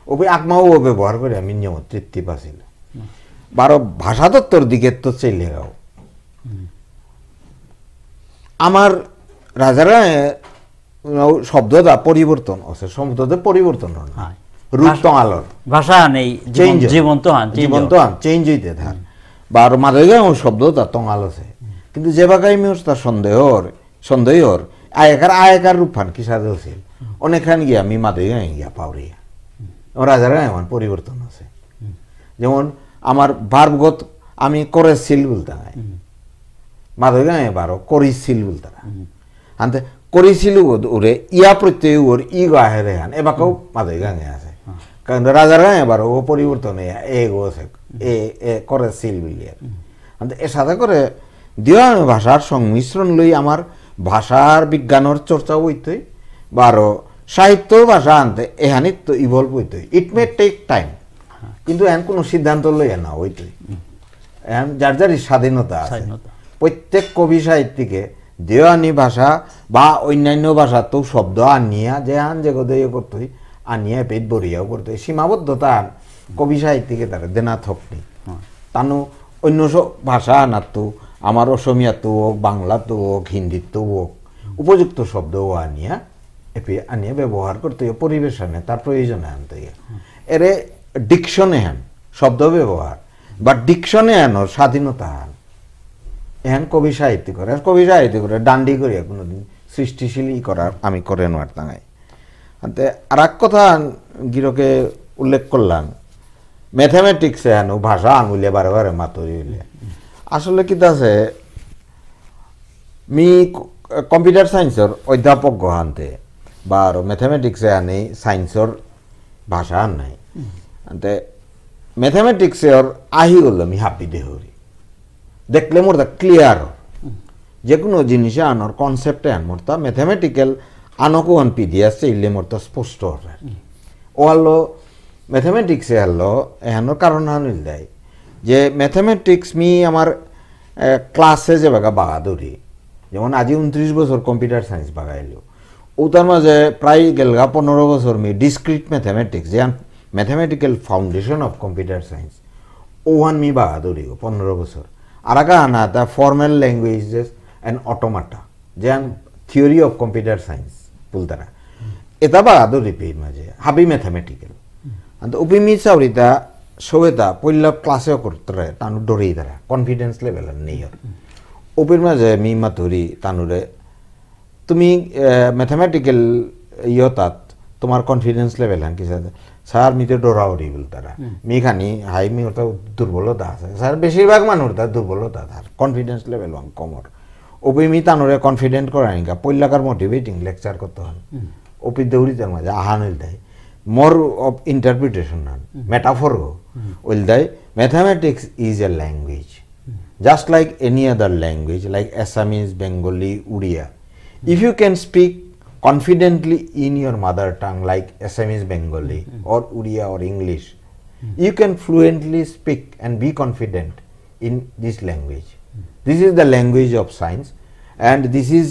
ওপি আকমাও ও ব্যবহার করে আমি নিয়ম তৃপ্তি পাছিল। হুম। বারো ভাষাতত্ত্বর দিকে তো চলে যাও। হুম। আমার রাজার গাঙে ও শব্দটা পরিবর্তন আছে, শব্দতে পরিবর্তন হয় না। হয়। রূপ ভাষা, টঙালর। ভাষা নেই, জীবন-, change হয়। জীবন্ত হান, change জীবন্ত হয়। হান, change হইতে থার। হুম। বা আর মাদই গাঙও শব্দটা টঙাল আছে। হুম। কিন্তু যে বাকাই মিউস তার সন্দেহ অর, সন্দেহ অর, আয়কার, আয়কার রূপহান কিসাদে আছিল। হুম। অনেকখান গিয়া আমি মাদই গাঙে গিয়া পাউরিয়া। হুম। আমার রাজার গাঙে আমার পরিবর্তন আছে। হুম। যেমন আমার ভার্বগত আমি করেছিল বলতাম। হুম। মাদই গাঙে বারো করিছিল বলতারা। হুম। আনতে করিছিল ওরে ইয়া প্রত্যয় ওর ই গাহে রে হান, এবাকাও হুম। মাদই গাঙে আছে। হ্যাঁ। কারণ রাজার গাঙে বারো ও পরিবর্তন হইয়া এগো আছে, এ, এ করে সিল বিলিয়ার। আনতে এসাদে করে দেওয়ানি ভাষার সংমিশ্রণ লই আমার ভাষার বিজ্ঞানর চর্চা হইতই, বারো সাহিত্য ভাষা আনতে এহানিত তো evolve হইতই। It may take time, কিন্তু এহান কোনো সিদ্ধান্ত লইয়া না হইতই। এহান যার যারই স্বাধীনতা আছে। স্বাধীনতা। প্রত্যেক কবি সাহিত্যিকে দেওয়ানি ভাষা বা অন্যান্য ভাষাতেও শব্দ আনিয়া যে আন যে গদে ইয়ে করতই, আনিয়া পেট ভরিয়াও করতই। সীমাবদ্ধতা আন কবি সাহিত্যিকে তারা দেনা থকনি। হুম। তানু অন্য সব ভাষা আনাত্তু, আমার অসমীয়াত্তু হোক, বাংলাত্তু হোক, হিন্দিত্তু হোক, উপযুক্ত শব্দ আনিয়া, এপি আনিয়া ব্যবহার করতে হইব, পরিবেশনে তার প্রয়োজনে আনতে হইব। এরে ডিকশনে হান, শব্দ ব্যবহার, বা ডিকশনে আনোর স্বাধীনতা হান। এহান কবি সাহিত্যিকর, আর কবি সাহিত্যিকর ডান্ডি করিয়া কোনোদিন সৃষ্টিশীল ই করার আমি করে নোয়ার তাঙাই। আনতে আর এক কথা গিরকে উল্লেখ করলাম, ম্যাথামেটিক্স এহানো ভাষা আঙুলে বারে বারে মাতুরি হইলে। আসলে কিতা আছে, মি ক-, কম্পিউটার সায়েন্সর অধ্যাপক গহান্তে, বা আরো ম্যাথামেটিক্স এহানি সায়েন্সর ভাষা আর নাই। আনতে ম্যাথামেটিক্সর আহি গেল মি হাবি দেহরি। দেখলে মোর তা ক্লিয়ার। যে কোনো জিনিস আনোর কনসেপ্ট আন মোর তা ম্যাথামেটিক্যাল আনকো আন পিডিএস ইলে মোর তা স্পষ্ট অর। ওয়ালো ম্যাথামেটিক্স এ হলো এহানোর কারণ আন ইল দেয়। যে ম্যাথামেটিক্স মি আমার, এ, ক্লাসে যে বাগা বাগাদুরি। যেমন আজি ঊনত্রিশ বছর কম্পিউটার সায়েন্স বাগাইলো। ও তার মাঝে প্রায় গেলগা পনেরো বছর মি ডিসক্রিট ম্যাথামেটিক্স, যে mathematical foundation of computer science, ওহান মি বাগাদুরি গো পনেরো বছর। আর আকা আনা তা ফর্মাল ল্যাঙ্গুয়েজেস অ্যান্ড অটোমাটা, যে থিওরি অফ কম্পিউটার সায়েন্স বলতারা। এটা বাগাদুরি পে মাঝে, হাবি ম্যাথামেটিক্যাল। আন্ত উপি মি চাউরিতা, সবেতা, পইলা ক্লাসে করতরে, তানু ডরেই তারা, কনফিডেন্স লেভেল নেই আর। উপির মাঝে মি মাতুরি, তানুরে, তুমি, এ, ম্যাথামেটিক্যাল ইয়তাত তোমার কনফিডেন্স লেভেল হান কিসে? স্যার, মি তো ডরাউরি বলতারা। হুম। মি খানি, হাই মি ওটা দুর্বলতা আছে। স্যার, বেশিরভাগ মানুষ তার দুর্বলতা তার, কনফিডেন্স লেভেল ওয়ান কমর। ওপি মি তানুরে কনফিডেন্ট করানিকা, পইলাকার মোটিভেটিং লেকচার করতে হন। হুম। ওপি দৌড়ি তার মাঝে আহান হইল দেয়। মোর অফ ইন্টারপ্রিটেশন হান, হুম। মেটাফর গো, হুম। হইল দেয়, mathematics is a language. Just like any other language, like Assamese, Bengali, Odia. If you can speak confidently in your mother tongue, like Assamese, Bengali, or Odia or English, you can fluently speak and be confident in this language. This is the language of science, and this is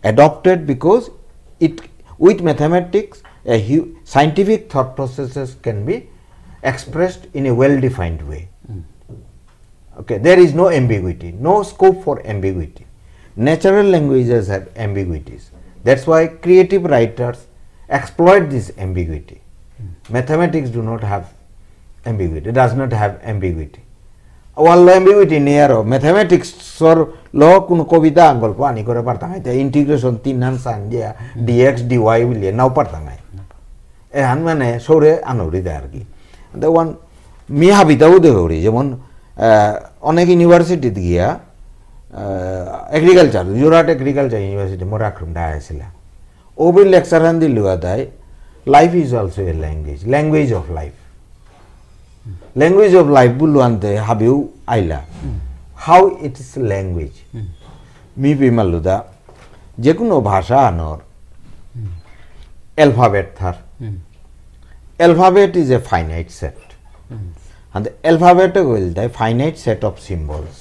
adopted because it, with mathematics, a hu-, scientific thought processes can be expressed in a well-defined way. Okay, there is no ambiguity, no scope for ambiguity. Natural languages have ambiguities. That's why creative writers exploit this ambiguity. Mathematics do not have ambiguity, does not have ambiguity. ওয়াল্লা ambiguity নেই আরো। ম্যাথামেটিক্সর ল কোনো কবিতা আন গল্প আনি করে পারতাম, এটা ইন্টিগ্রেশন তিন হান সান দিয়া ডিএক্স ডিওয়াই বুলিয়ে নাও পারতাম। এহান মানে সৌরে আনৌরি দেয় আর কি। তো ওয়ান মি হাবিতাও দেহরি, যেমন, আহ, অনেক ইউনিভার্সিটিত গিয়া, আহ, এগ্রিকালচার, যোরহাট এগ্রিকালচার ইউনিভার্সিটি মোর আক্রম ডায় আসিলা। ওবির লেকচার হান দিলু আদায়, "Life is also a language, language of life." Language of life বুলু আনতে হাবিউ আইলা। How it is language? মি পি মাল্লুদা, যে কোনো ভাষা আনর অ্যালফাবেট থার। Alphabet is a finite set. হানতে অ্যালফাবেট হইল তাই finite set of symbols.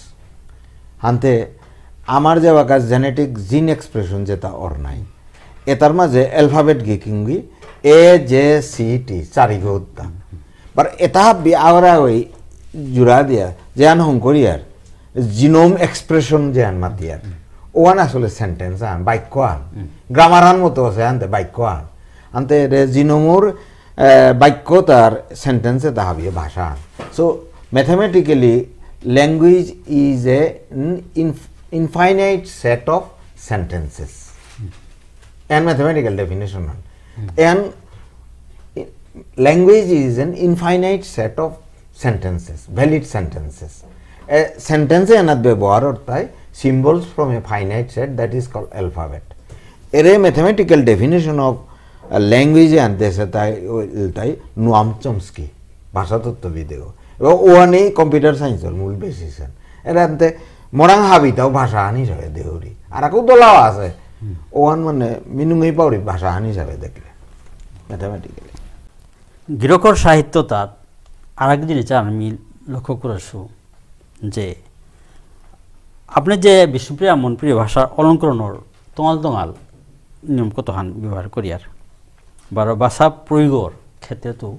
হানতে আমার যে বাকা জেনেটিক জিন এক্সপ্রেশন যেটা অর নাই, এটার মাঝে অ্যালফাবেট গি কিংগি এ জে সি টি চারি গো উত্তা। বারো এটা হাবি আওরা ওই জুড়া দিয়া, যে আন হং করিয়ার, জিনোম এক্সপ্রেশন যে আন মাতিয়ার, ওয়ান আসলে সেন্টেন্স আন, বাক্য আন। গ্রামার আন মতো আছে আনতে বাক্য আন। আনতে রে জিনোমর, আহ, বাক্য তার সেন্টেন্সে তা হাবিয়ে ভাষা আন। So, mathematically, language is a, mm, inf-, infinite set of sentences. And mathematical definition An. And i-, language is an infinite set of sentences, valid sentences. A sentence এনাত ব্যবহার অর্থাৎ symbols from a finite set that is called alphabet. এরে mathematical definition of আর language এহান দেসে তাই, ও, তাই Noam Chomsky, ভাষাতত্ত্ববিদ এগো। এবার ওহানি computer science-র মূল basis হান। এরা আনতে মোরাং হাবিতাও ভাষা হান হিসাবে দেহুরি। আর আকু দলাও আছে। হুম। ওহান মানে মিনুঙেই পাউরি ভাষা হান হিসাবে দেখলে। Mathematically। গিরকর সাহিত্য তাত আর এক জিনিস আমি লক্ষ্য করেছু যে আপনি যে বিষ্ণুপ্রিয়া মণিপুরী ভাষার অলংকরণর তঙাল তঙাল নিয়ম কতহান ব্যবহার করিয়ার, বারো ভাষা প্রয়োগর ক্ষেত্রে তো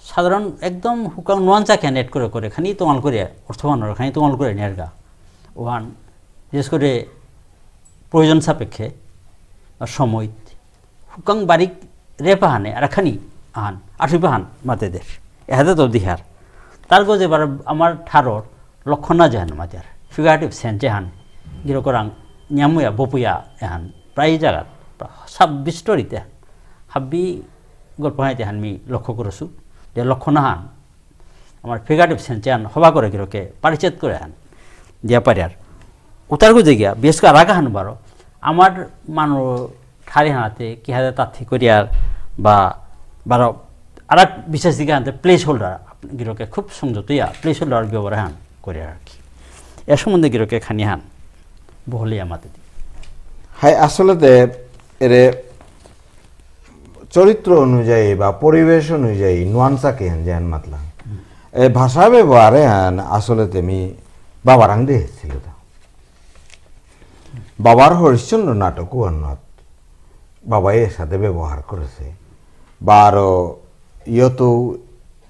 সাধারণ একদম হুকাং নুয়ান্সা can add করে করে খানি তঙাল করে অর্থবান খানি তঙাল করে নিয়ারগা ওহান বিশেষ করে প্রয়োজন সাপেক্ষে আর সময় হুকাং বারিক রেপাহানে আর খানি আহান আঠুইপাহান মাতেদের এহাদে তো দিহার। তার গজে বার আমার ঠারর লক্ষণা যেহান মাতের figurative sense যেহান গিরকরাং নিয়ামুয়া বপুয়া এহান প্রায় জায়গা সাব story-তে হাব্বি গল্প হাইতে হান মি লক্ষ্য করেছু যে লক্ষণা হান আমার figurative sense হান হবা করে গিরকে পারিচ্ছেদ করে হান দিয়া পারিয়ার। উতার গুজে গিয়া বিশেষ করে আরাকা হান বারো আমার মানু ঠারি হানাতে কি হাতে তাথি করিয়ার বা বারো আরাক বিশেষ দিকে হানতে placeholder গিরকে খুব সংযত ইয়া placeholder ব্যবহার হান করিয়ার আর কি। এ সম্বন্ধে গিরকে খানি হান বহলিয়া মাতে দি। হাই আসলে তে এরে চরিত্র অনুযায়ী বা পরিবেশ অনুযায়ী নুয়ান্সা কেন যেন মাতলাম। এ ভাষা ব্যবহারে আন আসলে তেমি বাবারাং দেহেছিল তা। বাবার হরিশ্চন্দ্র নাটক ওয়ান্নত বাবাই এর সাথে ব্যবহার করেছে। বারো ইয়তো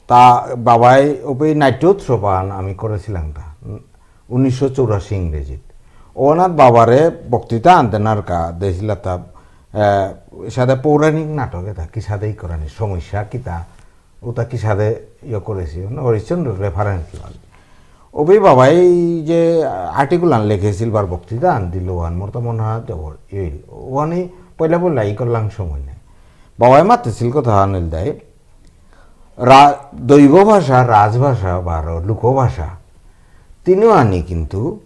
তা বাবাই ওপে নাট্য উৎসব আন আমি করেছিলাম তা। উনিশশো চৌরাশি ইংরেজিত। ওনার বাবারে বক্তৃতা আনতে নারকা দেশিলা তা, আহ, সাথে পৌরাণিক নাটক এটা কি সাথে ই করানি সমস্যা কিতা ওটা কি সাথে ইয়ে করেছি, মানে হরিশ্চন্দ্র reference লাগে। ওবি বাবাই যে article আন লিখেছিল বার বক্তৃতা আন দিল ওয়ান মোর তো মনে হয় জবর ইল। ওয়ানি পয়লা পয়লা ই করলাম সময় নেই। বাবাই মাতেছিল কথা আনিল দেয়। রা-, দৈব ভাষা, রাজভাষা, বারো লোকভাষা, তিনও আনি কিন্তু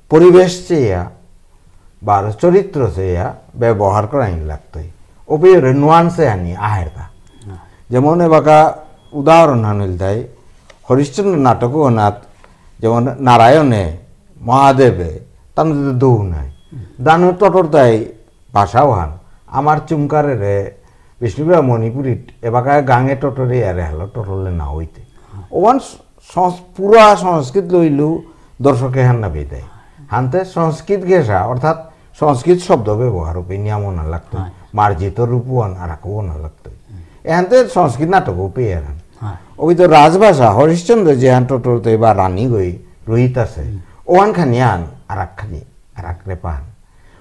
পরিবেশ চেয়া, বারো চরিত্র চেয়া ব্যবহার করাই লাগতই। ওপেয়রে নুয়ান্সে আনি আহেরতা। হ্যাঁ। যেমন এবাকা উদাহরণ হানিল তাই, হরিশ্চন্দ্র নাটক অনাত, যেমন নারায়ণে, মহাদেবে, তার মধ্যে দৌ নাই। হুম। দানু তটর তাই ভাষাও হান। আমার চুমকারে রে, বিষ্ণুপ্রিয়া মণিপুরী, এবাকা গাঙে টটরে আরে হলো, টটলে না হইতে। হ্যাঁ। ওয়ান স-, সংস-, পুরা সংস্কৃত লইলু দর্শকে হান না বেদায়। হানতে সংস্কৃত ঘেষা, অর্থাৎ সংস্কৃত শব্দ ব্যবহার উপে নিয়ম না লাগতো। হ্যাঁ। মার্জিত রূপও আন আর আকও না লাগতো। হুম। এহানতে সংস্কৃত নাটক উপে এরান। হ্যাঁ। ওই তো রাজভাষা, হরিশ্চন্দ্র যে হান টটরতে বা রানী গই, রোহিত আছে, হুম। ওহান খানি আন, আর এক খানি, আর এক রেপান।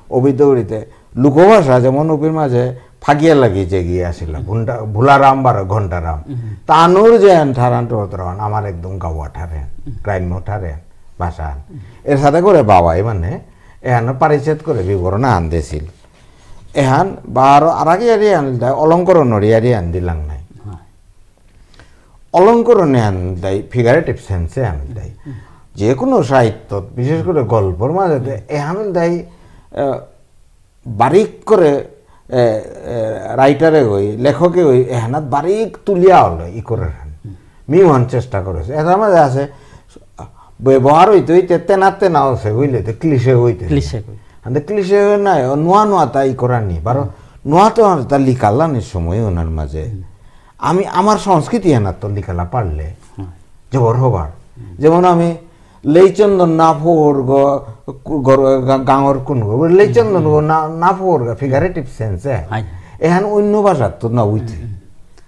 অবিদ্যগরিতে লোকভাষা যেমন অপির মাঝে ফাগিয়া লাগি যে গিয়ে আসিল, হুম। ভুন্ডা-, ভুলারাম বা ঘন্টারাম। হুম। তানুর যে আন ঠারান টতরান আমার একদম গাওয়া ঠারে, হুম। গ্রাম্য ঠারে ভাষা। হুম। এর সাথে করে বাবাই মানে এহান পারিচ্ছেদ করে বিবরণ আন দেছিল। এহান বারো আরাক ইয়ারি আন দা অলঙ্করণর ইয়ারি আন দিলাং নাই। হ্যাঁ। অলঙ্করণে আন দেয়, figurative sense-এ আন দেয়। হুম। যে কোনো সাহিত্য, বিশেষ করে গল্পর মাঝে দে-, এহান দেয়, আহ, বারিক করে, এ, এ, writer-এ ওই, লেখকে ওই, এহানাত বারিক তুলিয়া হলো, ই করে হান। হুম। মিউহান চেষ্টা করেছে। এটার মাঝে আছে, ব্যবহার হইতে হইতে তেনা তেনা আছে, বুঝলে? তো cliche হইতে হইতে। Cliche হই। আন্দে cliche হই নাই, ও নোয়া নোয়া তাই করানি। বারো হুম। নোয়া তো আর তা লিকালানি সময় ওনার মাঝে। হুম। আমি আমার সংস্কৃতি এনার তো লিখালা পারলে হুম। জবর হবার। হুম। যেমন আমি লেইচন্দন না ফোর গ-, গর-, গা-, গাঙর কোন গ-, লেইচন্দন গ না, না ফোর গ, figurative sense এ। হাই। এহান অন্য ভাষাত তো না উইথি। হুম।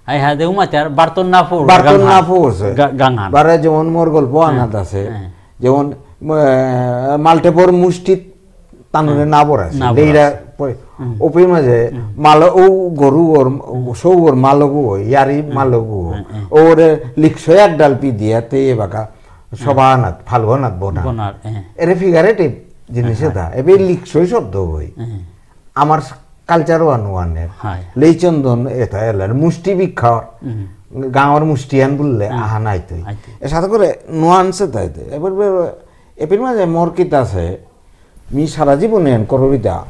হাই হাই, দেখো মাতে আর বার্তন না ফোর বার্তন গাঙহান। না ফোর সে। গা-, গাঙহান। বারে যেমন মোর গল্প হ্যাঁ। আনাত আছে। হ্যাঁ। যেমন, আহ, মালটেপর মুষ্টিত তানুরে হুম। না বরাসি। না লেইরা বরাসি। পরে হুম। ওপি মাঝে হুম। মালো ও গরু ওর, হুম। সৌ ওর মালগু ওই, ইয়ারি হুম। মালগু ওই। হুম, হুম। ওরে লিখছো এক ডাল পি দিয়া তে এ বাকা হুম। সবানাত, ফালুয়ানাত বোনা। বোনার, হ্যাঁ। এরে figurative জিনিস হ্যাঁ, এটা। হ্যাঁ। এবে লিখছোই শব্দ ওই। হ্যাঁ। আমার culture ওয়ান ওয়ানের। হ্যাঁ। লেইচন্দন এটা এলার মুষ্টি বিক্ষা। হুম। গাঙর মুষ্টি আন বললে হুম। আহা নাই তুই। আইতে। এর সাথে করে nuance তাইতে। এবার বে-, এপির মাঝে মোর কিতা আছে, মি সারা জীবনে এন করবিতা,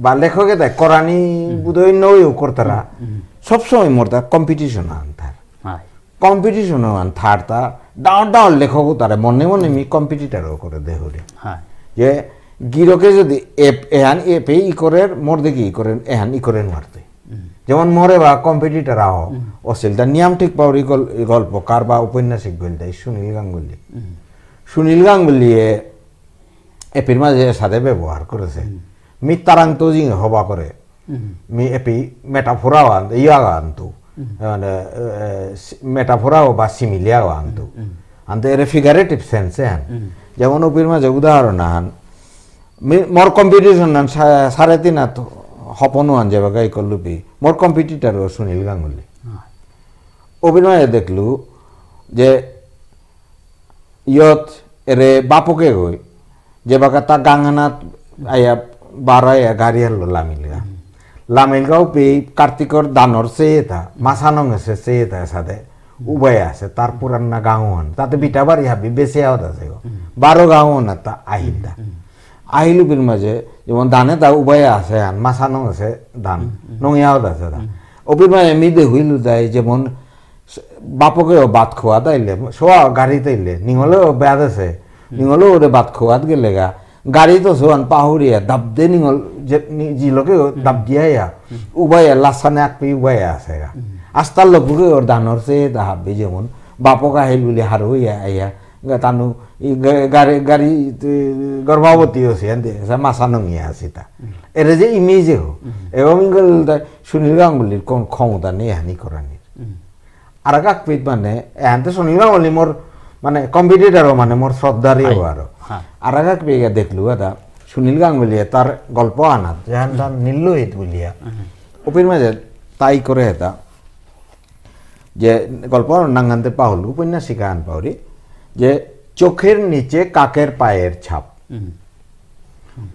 বা লেখকে তাই করানি হুম। বোধহয় নয়ও করতারা। হুম, হুম। সবসময় মোর তা কম্পিটিশন আন থার। হয়। কম্পিটিশন আন থার তা ডাঙর ডাঙর লেখক তারে মনে মনে মি কম্পিটিটরও করে দেহরে। হয়। যে গিরকে যদি এপ-, এহান এপে ই করে, মোর দেখি ই করে, এহান ই করে মারতে। হুম। যেমন মোরে বা কম্পিটিটর আহ, হুম। অসিল তা নিয়াম ঠিক পাউরি গল-, গল্পকার বা ঔপন্যাসিক গল দেয় সুনীল গাঙ্গুলি। হুম। সুনীল গাঙ্গুলিয়ে এপির মাঝে এসাদে ব্যবহার করেছে। হুম। মি তারাং তো জিং হবা করে। হুম। মি এপি মেটাফোরা আন, ইয়া আনতো। হুম। মানে, এ, সি-, মেটাফোরা বা সিমিলিয়া আনতো। হুম, হুম। আনতে এরে ফিগারেটিভ সেন্সে আন। হুম। যেমন ওপির মাঝে উদাহরণ আন, মি-, মোর কম্পিটিশন আন সা-, সাড়ে তিন হাত হপনু আন যেবাকা ইকল্লুপি। মোর কম্পিটিটর ও সুনীল গাঙ্গুলি। হ্যাঁ। ওপির মাঝে দেখলু যে ইয়ত এরে বাপকে গই, যেবাকা তা গাঙহানাত আয়া বারো আয়া গাড়ি হারলো লামিলগা। হুম। লামিলগাও পে কার্তিকর দানর সে এতা, মাসানং সে সে এতা সাদে, হুম। উবাই আছে, তার পুরানা গাঙহান। তাতে বিটা বাড়ি হাবি বেশি আওত আছে গো। হুম। বারো গাঙহান তা আহিল দা। হুম। আহিল উপির মাঝে, যেমন দানে তা উবাই আছে, আন মাসানং আছে দান, হুম, হুম। নঙিয়া আওত আছে দা। হুম। উপির মাঝে মি দেহুইলু দাই, যেমন বাপকেও ভাত খোয়া তাইলে, সোয়া গাড়ি তাইলে, নিঙলেও বেয়া দেছে, হুম। নিঙলেও ওরে ভাত খোয়াত গেলেগা। গাড়ি তো সোয়ান পাহুরিয়া, দাবদে নিঙল, যে, নি-, জিলকেও হুম। দাব দিয়া ইয়া, হুম। উবাইয়া, লাসানে আকপি উবাইয়া আছেগা। হুম। আস্তার লোককে ওর দানর সে দাহাবি যেমন, বাপক আহিল বুলি হারুইয়া আইয়া, গা তানু, ই গা-, গাড়ি, গাড়ি, তে, গর্ভবতী হসি, আনতে, সে মাসা নঙিয়া আসি তা। হুম। এরে যে ইমেজে হো, হুম। এবং ইঙ্গল দা সুনীল গাঙ্গুলির কোন ক্ষমতা নেই হানি করানির। হুম। আরাক আকপিত মানে, এহানতে সুনীল গাঙ্গুলি মোর, মানে, কম্পিটিটরও মানে, মোর শ্রদ্ধারই হয়। আরো। হ্যাঁ। আরাক আকপিত দেখলু, এটা সুনীল গাঙ্গুলি তার গল্প আনাত, যেহান তার হুম। নীললোহিত বুলিয়া। হুম। ওপির মাঝে তাই করে এটা, যে গল্প নাঙহানতে পাহুল, উপন্যাসিকা আন পাহুরি, যে চোখের নিচে কাকের পায়ের ছাপ। হুম।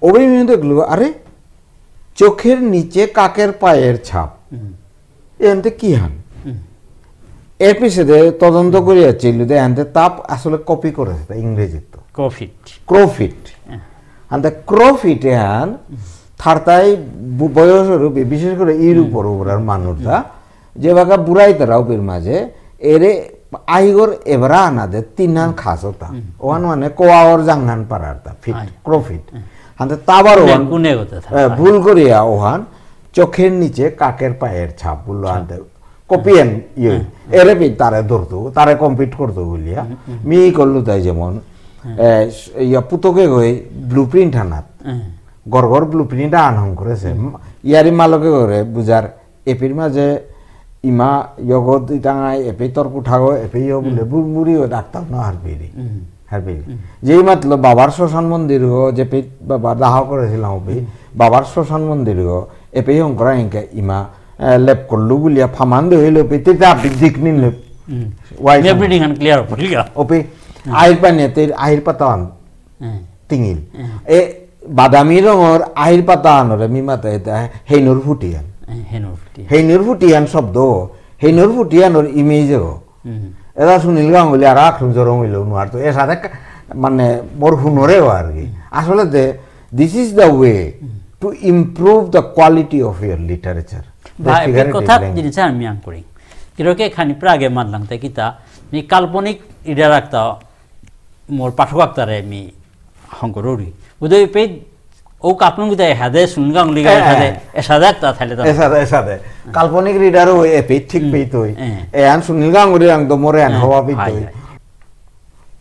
ওপি মি দেখলু, আরে, চোখের নিচে কাকের পায়ের ছাপ। হুম। এহানতে কি হান? হুম। এর পিছে তদন্ত করিয়া ছিল দে, এহানতে তাপ আসলে কপি করেছে, তা ইংরেজিত। Crow feet। Crow feet। হ্যাঁ। আনতে crow feet এহান, হুম। থার্তাই বু-, বয়স রূপে, বিশেষ করে ইউরোপর হুম। উপরার মানুষরা, হুম। যেবাকা বুড়াই তারা ওপির মাঝে, এরে আইগর এবারা আনা দে, তিনহান হুম। খাস হতা। হুম। ওহান মানে কোয়াওর জাংহান পারার তা, feet, আই। Crow feet। হুম। আনতে তাবার কোনে, ওহান, কোনে হতে থাকে? এ, ভুল করিয়া ওহান, চোখের নিচে কাকের পায়ের ছাপ বললো ছাপ। আনতে। কপিয়ান ইয়ে, হুম, হুম। এরে পি তারে ধরতো, তারে compete করতো বুলিয়া। হুম, হুম। মি করলু তাই যেমন, হুম। এ, স-, ইয়া পুতকে গই blueprint আনাত। হুম। গড় গড় blueprint আন হং করেছে। হুম। ইয়ারি মালকে করে বুঝার, এপির মাঝে ইমা ইয়গো দিতাঙাই, এপি তর কুঠাগো, এপি ইয়ো বুলে, হুম। বুড় বুড়ি ও ডাক্তার ন হারপিরি। হুম। হারপিরি। হুম। যেই মাতলো বাবার শ্মশান মন্দির গো, যে পি বাবা দাহ করেছিলাম ওপি, হুম। বাবার শ্মশান মন্দির গো, এপি হং করা ইনকে ইমা এ, লেপ করলু বুলিয়া ফামান দে হইল, পিতে তা আপনি দিক নিন লেপ। হুম। ওয়াই মে খান। Bleeding আন clear পড়িয়া। ওপি, হুম। আহির পানি তে, আহির পাতা আন। হুম। তিঙিল। হুম। এ, বাদামি রঙর আহির পাতা আনরে মি মাতে এতা হেইনর ফুটি আন। হুম, হেইনর ফুটি। হেইনর ফুটি আন শব্দ, হেইনর ফুটি আনর image ও। হুম। এরা সুনীল গাঙ্গুলি আর আক্রম জরম হইল নুয়ার তো। এর সাথে কা-, মানে মোর হুনরেও আর কি। হুম। আসলে দে, this is the way hmm. to improve the quality of your literature. The বা, এ figurative কথা language। জিনিস আমি আং করি। কিরকে খানি প্রাগে মাতলাম তে কিতা, মি কাল্পনিক reader রাখতা, মোর পাঠক আক্তারে মি হং করুরি। উদয় পে, ও কাল্পনিক উদয় হাদে সুনীল গাঙ্গুলি হ্যাঁ, হাদে, হ্যাঁ। এসাদে আক্তা থাইলে তো। এসাদে, এসাদে। হুম। কাল্পনিক reader ও এ পে, ঠিক হুম। পেই তুই। হ্যাঁ। এ আন সুনীল গাঙ্গুলি আং তো মোরে আন হুম। হবা পেই হায়, তুই। হায়।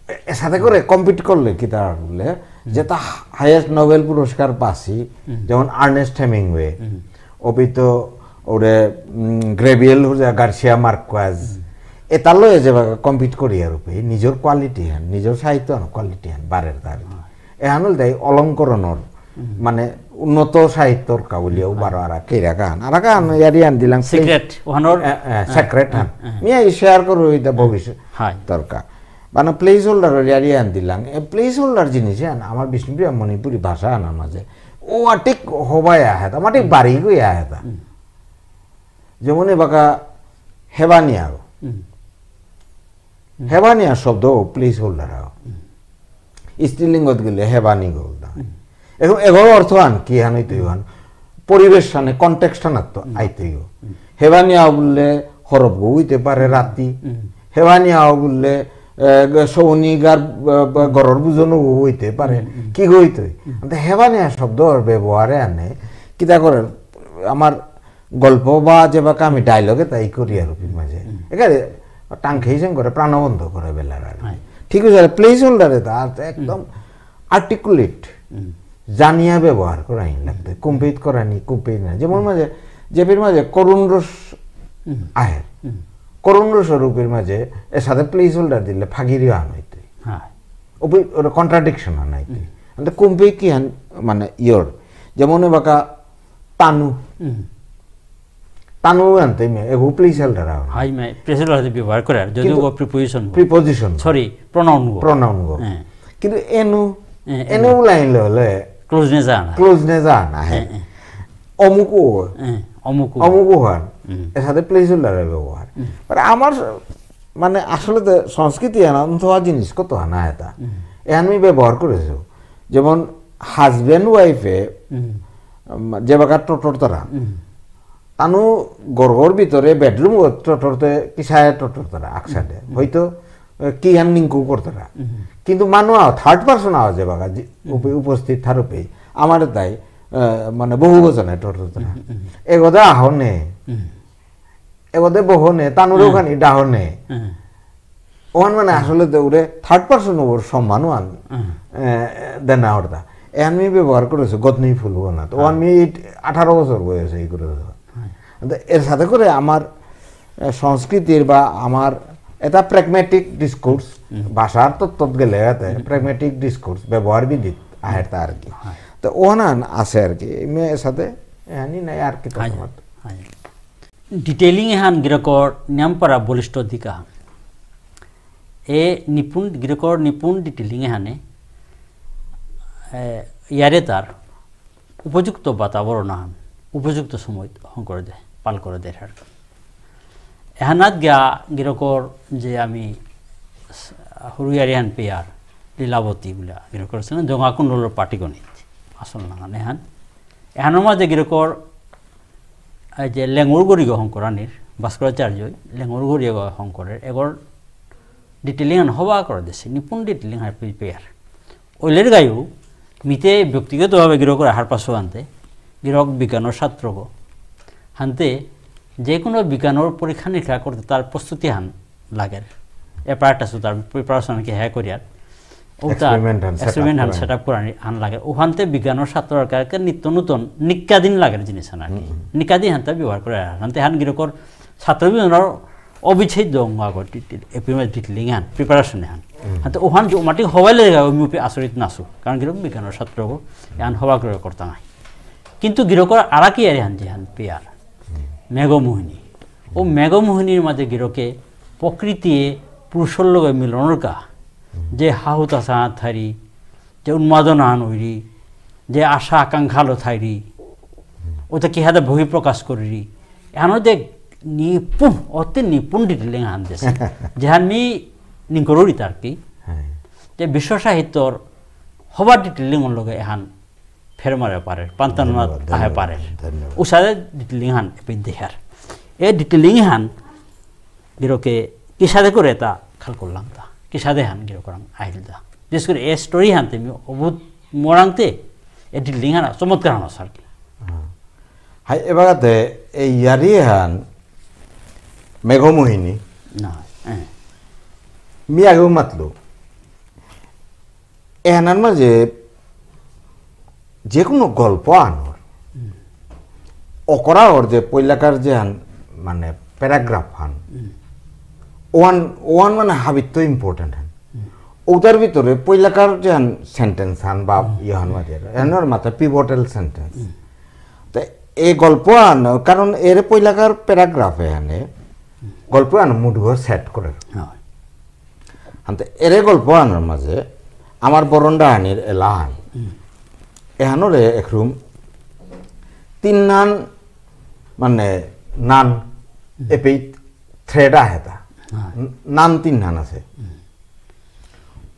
এ-, এসাদে করে compete করলে কিতা বুলে, হুম। যেতা highest Nobel পুরস্কার পাসি, হুম। যেমন আর্নেস্ট হেমিংওয়ে, হুম। ওপি তো ওরে, উম, গ্যাব্রিয়েল গার্সিয়া মার্কেজ, হুম। এতা লয়ে যে compete করি আর ওপি, নিজর quality হান, নিজর সাহিত্য হান quality হান বাড়ের তার। হুম। এহান হল তাই অলংকরণর, হুম। মানে উন্নত সাহিত্যর কা বুলিয়াও হুম। বারো আরা কেরা গান, আরা গান হুম। ইয়ারি আন দিলাং, Secret, ওহানর এ, এ, হ্যাঁ, secret হ্যাঁ, হান। হ্যাঁ। মিয়া ই share করো এটা হ্যাঁ। ভবিষ্যৎ হায়। তরকা। মানে placeholder ইয়ারি আন দিলাং। এ placeholder জিনিস আন, আমার বিষ্ণুপ্রিয়া মণিপুরী ভাষা আনার মাঝে। ও আটিক হবাই আহে, আমার ঠিক হুম। বাড়ি গই আহে তা। হুম। যেমন এবাকা হেবানিয়া গো। হুম। হুম। হেবানিয়া শব্দ placeholder আগ। হুম। স্ত্রীলিঙ্গত গেলে হেবানি গো দা। হুম। এখন এগোর অর্থ আন কি হান হইতে হুম। হান? পরিবেশ হানে, কনটেক্সট হানাত তো আইতেই গো। হেবানিয়াও বুললে হরফ গো হইতে পারে রাতি। হেবানিয়াও বুললে, এ, গ-, সৌনি গার, ব-, ব-, গরর বুঝনও হইতে পারে। কি গো হইতে? তো হেবানিয়া শব্দর ব্যবহারে আনে, কিতা করে আমার গল্প বা যেবাকা আমি ডায়লগে তাই করি আর কি মাঝে। এখানে টাং খেয়েছেন করে প্রাণবন্ধ করে বেলার আর কি। ঠিক আছে, প্লেস হোল্ডারে তা আর তো একদম আর্টিকুলেট জানিয়া ব্যবহার করানি লাগতে, কুম্পিত করানি, কুম্পিত না। যেমন মাঝে, জেপির মাঝে করুণ রস আহের। করুণ রস রূপের মাঝে এর সাথে প্লেস হোল্ডার দিলে ফাগিরিও আন হইতে। হ্যাঁ। ওপি-, ওটা কন্ট্রাডিকশন আন হইতে। মানে কুম্পিত কি হান, মানে ইয়র। যেমন এবাকা তানু। তানু আনতে মে, এগো প্লেস হোল্ডার আন। হাই মে, প্লেস হোল্ডার ব্যবহার করে, আর যদিও কিন্তু গো প্রিপোজিশন গো। প্রিপোজিশন। সরি, প্রোনাউন গো। প্রোনাউন গো। হ্যাঁ। কিন্তু এনু, হ্যাঁ, এনু এনু। লাইন হলে ক্লোজনেস আনা। ক্লোজনেস আনা, হ্যাঁ। হ্যাঁ, হ্যাঁ। অমুকও। হ্যাঁ, অমুকও। অমুকও হান। এর সাথে প্লেস হোল্ডারের ব্যবহার। আর আমার স-, মানে আসলে তো সংস্কৃতি আনা, অন্তহা জিনিস কত আনা এটা। এ আমি ব্যবহার করেছি। যেমন হাজব্যান্ড ওয়াইফে, উম, যে বাকা টোটোর তারা। তানু গরগর ভিতরে বেডরুম ও টোটোরতে কিসায় টোটোর তারা, আকসাদে। হয়তো, এ, কি হান নিংকু করতারা। কিন্তু মানু আও, থার্ড পারসন আও যে বাকা, যে উপ-, উপস্থিত থারুপে, আমার তাই, এ, মানে বহু বচনে টোটোর তারা। এগোদা আহনে। এগোদে বহনে, তানুরে ওখানে ডাহনে। ওহান মানে আসলে তো ওরে থার্ড পারসন ওর সম্মান ওহান, এ, দেনা অর্থা। এ আমি ব্যবহার করেছি, গতনি ফুল হো না। তো ওহান মি আঠারো বছর বয়সে এই করেছি। তো এর সাথে করে আমার, এ, সংস্কৃতির বা আমার এটা প্র্যাগম্যাটিক ডিসকোর্স, ভাষার তত্ত্বত গেলে এতে প্র্যাগম্যাটিক ডিসকোর্স, ব্যবহার বিদিত আহের তা আর কি। তো ওহান আছে আর কি, মি এর সাথে এহানি নাই আর কি তফাৎ। ডিটেইলিং এহান গিরকর নিয়াম পারা বলিষ্ঠ দিক আহান। এ নিপুণ, গিরকর নিপুণ ডিটেইলিং এহানে, এ, ইয়ারে তার উপযুক্ত বাতাবরণ আহান, উপযুক্ত সময় হঙকরে দে, পাল করে দে আর। এহানাত গিয়া গিরকর যে আমি স-, হুরু ইয়ারি হান পেয়ার, লীলাবতী বুলা, গিরকর সে জঙাকুণ্ডলর পাটিগণিত, আসল নাঙহান এহান। এহানর মাঝে গিরকর এই যে লেঙুর গড়ি গো হঙকরানির, ভাস্করাচার্যই লেঙুর গড়ি গো হঙকরের, এগর ডিটেইলিং হান হবা করে দেসে, নিপুণ ডিটেইলিং হান প্রিপেয়ার। ওইলের গায়ু, মিতে ব্যক্তিগতভাবে গিরকর আহার পাশো আনতে, গিরক বিজ্ঞানর ছাত্র গো। হানতে যে কোনো বিজ্ঞানর পরীক্ষা নিরীক্ষা করতে তার প্রস্তুতি হান লাগের। অ্যাপারেটাস তার প্রিপারেশন কি হ্যাঁ করিয়ার। ও তার এক্সপেরিমেন্ট হান সেট আপ এক্সপেরিমেন্ট হান করানি। সেট আপ করানি হান লাগে। ওখানতে বিজ্ঞানর ছাত্রর কাছে নিত্য নতুন নিকাদিন লাগের জিনিস হান আর কি। নিকাদিন হানতে ব্যবহার করে আর হানতে হান গিরকর ছাত্র বিজ্ঞানর অবিচ্ছেদ্য অঙ্গ আগর ডিটেইল, এপিমেন্ট ডিটেইলিং হান, প্রিপারেশন হান। হানতে ওখান যে মাটি হবাই লেগে ওই মুপে আচরিত নাসু। কারণ গিরক বিজ্ঞানর ছাত্র গো, এহান হবা করে করতে নাই। কিন্তু গিরকর আরাকি আর হান যে হান পেয়ার। মেঘমোহিনী। ও মেঘমোহিনীর মাঝে গিরকে প্রকৃতিয়ে পুরুষর লগে মিলনর কা, যে হাহুতাশা থাইরি, যে উন্মাদনা আন হইরি, যে আশা আকাঙ্ক্ষালো থাইরি, ওটা কিহাদে বহিঃপ্রকাশ করিরি। এহানো যে নিপুণ, অতি নিপুণ ডিটেইলিং আন দেসে। যেহান মি নিংকরুরি তার কি, হ্যাঁ। যে বিশ্ব সাহিত্যর হবা ডিটেইলিং লগে এহান ফের মারে পারে, পান্তান ধন্যবাদ, আহে ধন্যবাদ, পারে। ধন্যবাদ। উসাদে ডিটেইলিং হান এপি দেহার। এ ডিটেইলিং হান গিরকে কিসাদে করে তা খাল করলাম তা। কিসাদে হান গিরকরাং আহিল তা। বিশেষ করে এ স্টোরি হানতে মি অভূত মরাংতে এ ডিটেইলিং হান চমৎকার হান সার কি। হ্যাঁ। হাই এবাগাতে এই ইয়ারি হান মেঘমোহিনী। না, হ্যাঁ। মি আগেও মাতলো। এহানার মাঝে যে কোনো গল্প আনর, অকরা অর যে পৈলাকার যে আন, মানে, প্যারাগ্রাফ আন, ওয়ান, ওয়ান মানে হাবিত্ত ইম্পর্টেন্ট আন। ওটার ভিতরে পৈলাকার যে আন সেন্টেন্স আন বা ইয়ে আন মাঝে, এহানর মাত্র পিভটাল সেন্টেন্স। তো এই গল্প আন, কারণ এর পৈলাকার প্যারাগ্রাফ এহানে গল্প আন মুডগ সেট করে। হয়। আনতে এরে গল্প আনর মাঝে আমার বরন ডাহানির এলাহান। এহানরে একরুম তিন নান মানে নান এপেই থ্রেড আহেতা। হ্যাঁ। নান তিন নান আছে।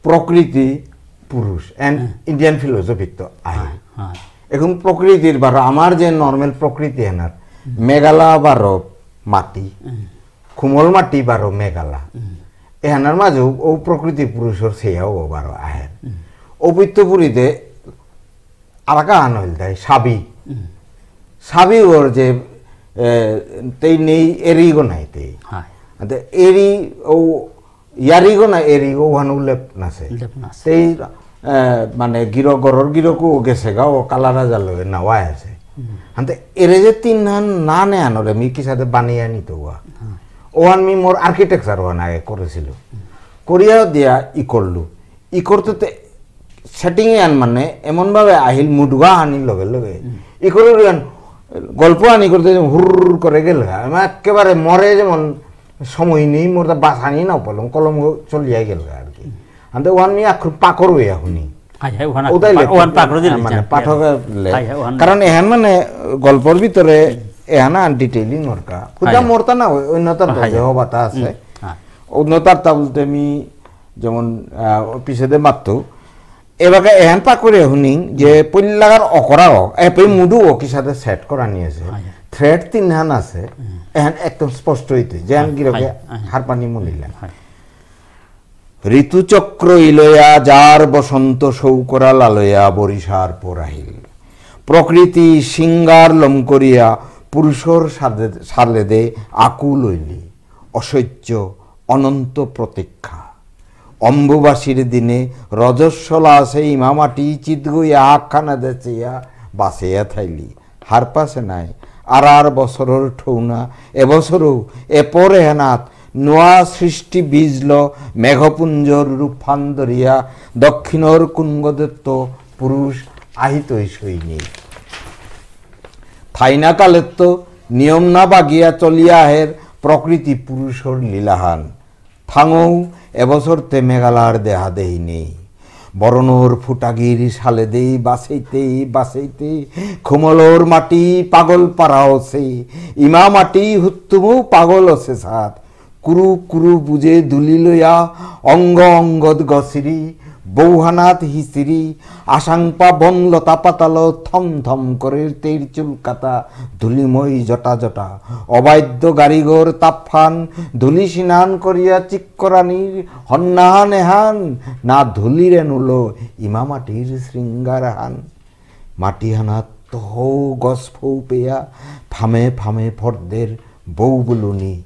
প্রকৃতি, পুরুষ, and হ্যাঁ। ইন্ডিয়ান ফিলোসফিত আহে। হ্যাঁ, হ্যাঁ। এখন প্রকৃতির বারো, আমার যে নরমাল প্রকৃতি এহানার, মেঘালা বারো মাটি, খুমল মাটি বারো মেঘালা। এহানার মাঝে ও প্রকৃতি পুরুষর সেয়াও বারো আহের। অবৈত্য পুরীতে আরাকা আন হইল তাই সাবি। সাবি ওর যে, এ, তেই নেই এরিগো নাই তেই। হয়। আতে এরি ও ইয়ারিগো না এরিগো ওহান উল্লেপ নাসে। উল্লেপ নাসে। তেই, এ, মানে গিরক, গরর গিরকও গেছে গা, ও কালা রাজার লগে নাওয়া আছে। হানতে এরে যে তিন হান না নে আনরে মি কিসাদে বানিয়ে আনিত ওয়া। হ্যাঁ। ওহান মি মোর আর্কিটেকচার ওহান আগে করেছিল। করিয়া দিয়া ই করলু। ই করতে তে সেটিং এ আন মানে এমন ভাবে আহিল মুডুগা আনি লগে লগে। ই করে আন গল্প আনি করতে হুর করে গেল গা। আমি একেবারে মরে যেমন সময় নেই, মোর তা বাসানি না পারলাম, কলম চলিয়া গেল গা আর কি। আনতে ওহান মি আখর পাকর হইয়া হুনি। হাই, হাই, ওহান ওটাই পা-, লেখক, ওহান পাকর দিলে মানে জান। পাঠকে লে-, হাই, হাই, ওহান। কারণ এহান মানে গল্পর ভিতরে এহান আন detailing ওরকা। খুদা হাই। মোরতা না, অন্য তার হাই। দেহ বাতা আছে। হুম, হ্যাঁ। অন্য তার তা বলতে আমি যেমন, আহ, পিছেদে মাত্তু, এবাকা এহান পাকরে হুনিং যে পইলাগার অকরাও, এ পই মুডু ও কিসাদে সেট করা নিয়েছে। হাই। থ্রেড তিনহান আছে, এহান একদম স্পষ্ট হইতে, যেহান হাই, গিরকে হাই, হাই। হারপানি মনিলেন। হাই। ঋতুচক্র ইলয়া যার বসন্ত শৌকরা লালয়া বরিষার পর আহিল। প্রকৃতি সিঙ্গার লম করিয়া পুরুষর সাদে-, সালেদে আকুল হইলি। অসহ্য অনন্ত প্রতীক্ষা। অম্বুবাসীর দিনে রজস্বলা আছে ইমামাটি চিতগইয়া আখানা দেচিয়া বাসেয়া থাইলি। হারপাসে নাই, আর আর বছরর ঠৌনা, এবছরও এপর এহানাত নোয়া সৃষ্টি বীজল মেঘপুঞ্জর রূপহান ধরিয়া দক্ষিণর কুঙ্গদত্ত পুরুষ আহিতই সৈনিক। থাইনা কালেত্ত নিয়ম না বাগিয়া চলিয়া আহের প্রকৃতি পুরুষর লীলাহান। থাঙৌ এবছরতে মেঘালার দেহা দেহি নেই। বরণর ফুটাগির সালেদেই বাসেইতেই বাসেইতে খুমলর মাটি পাগল পারাওসে, ইমা মাটি হুত্তুমৌ পাগল অসে সাত। কুরু কুরু বুজে দুলি লয়া অঙ্গ অঙ্গদ গসিরি, বৌহানাত হিসিরি, আশাংপা বন লতা পাতাল থম থম করে তেইর চুলকাতা ধুলিময় জটা জটা। অবাধ্য গারিগর তাপহান ধুলি সিনান করিয়া চিক্করানির হন্নাহান এহান না ধুলিরে নুলো ইমামাটির শৃঙ্গারহান। মাটিহানাত তহৌ গছ ফৌ পেয়া ফামে ফামে ফর্দের বৌ বুলুনি।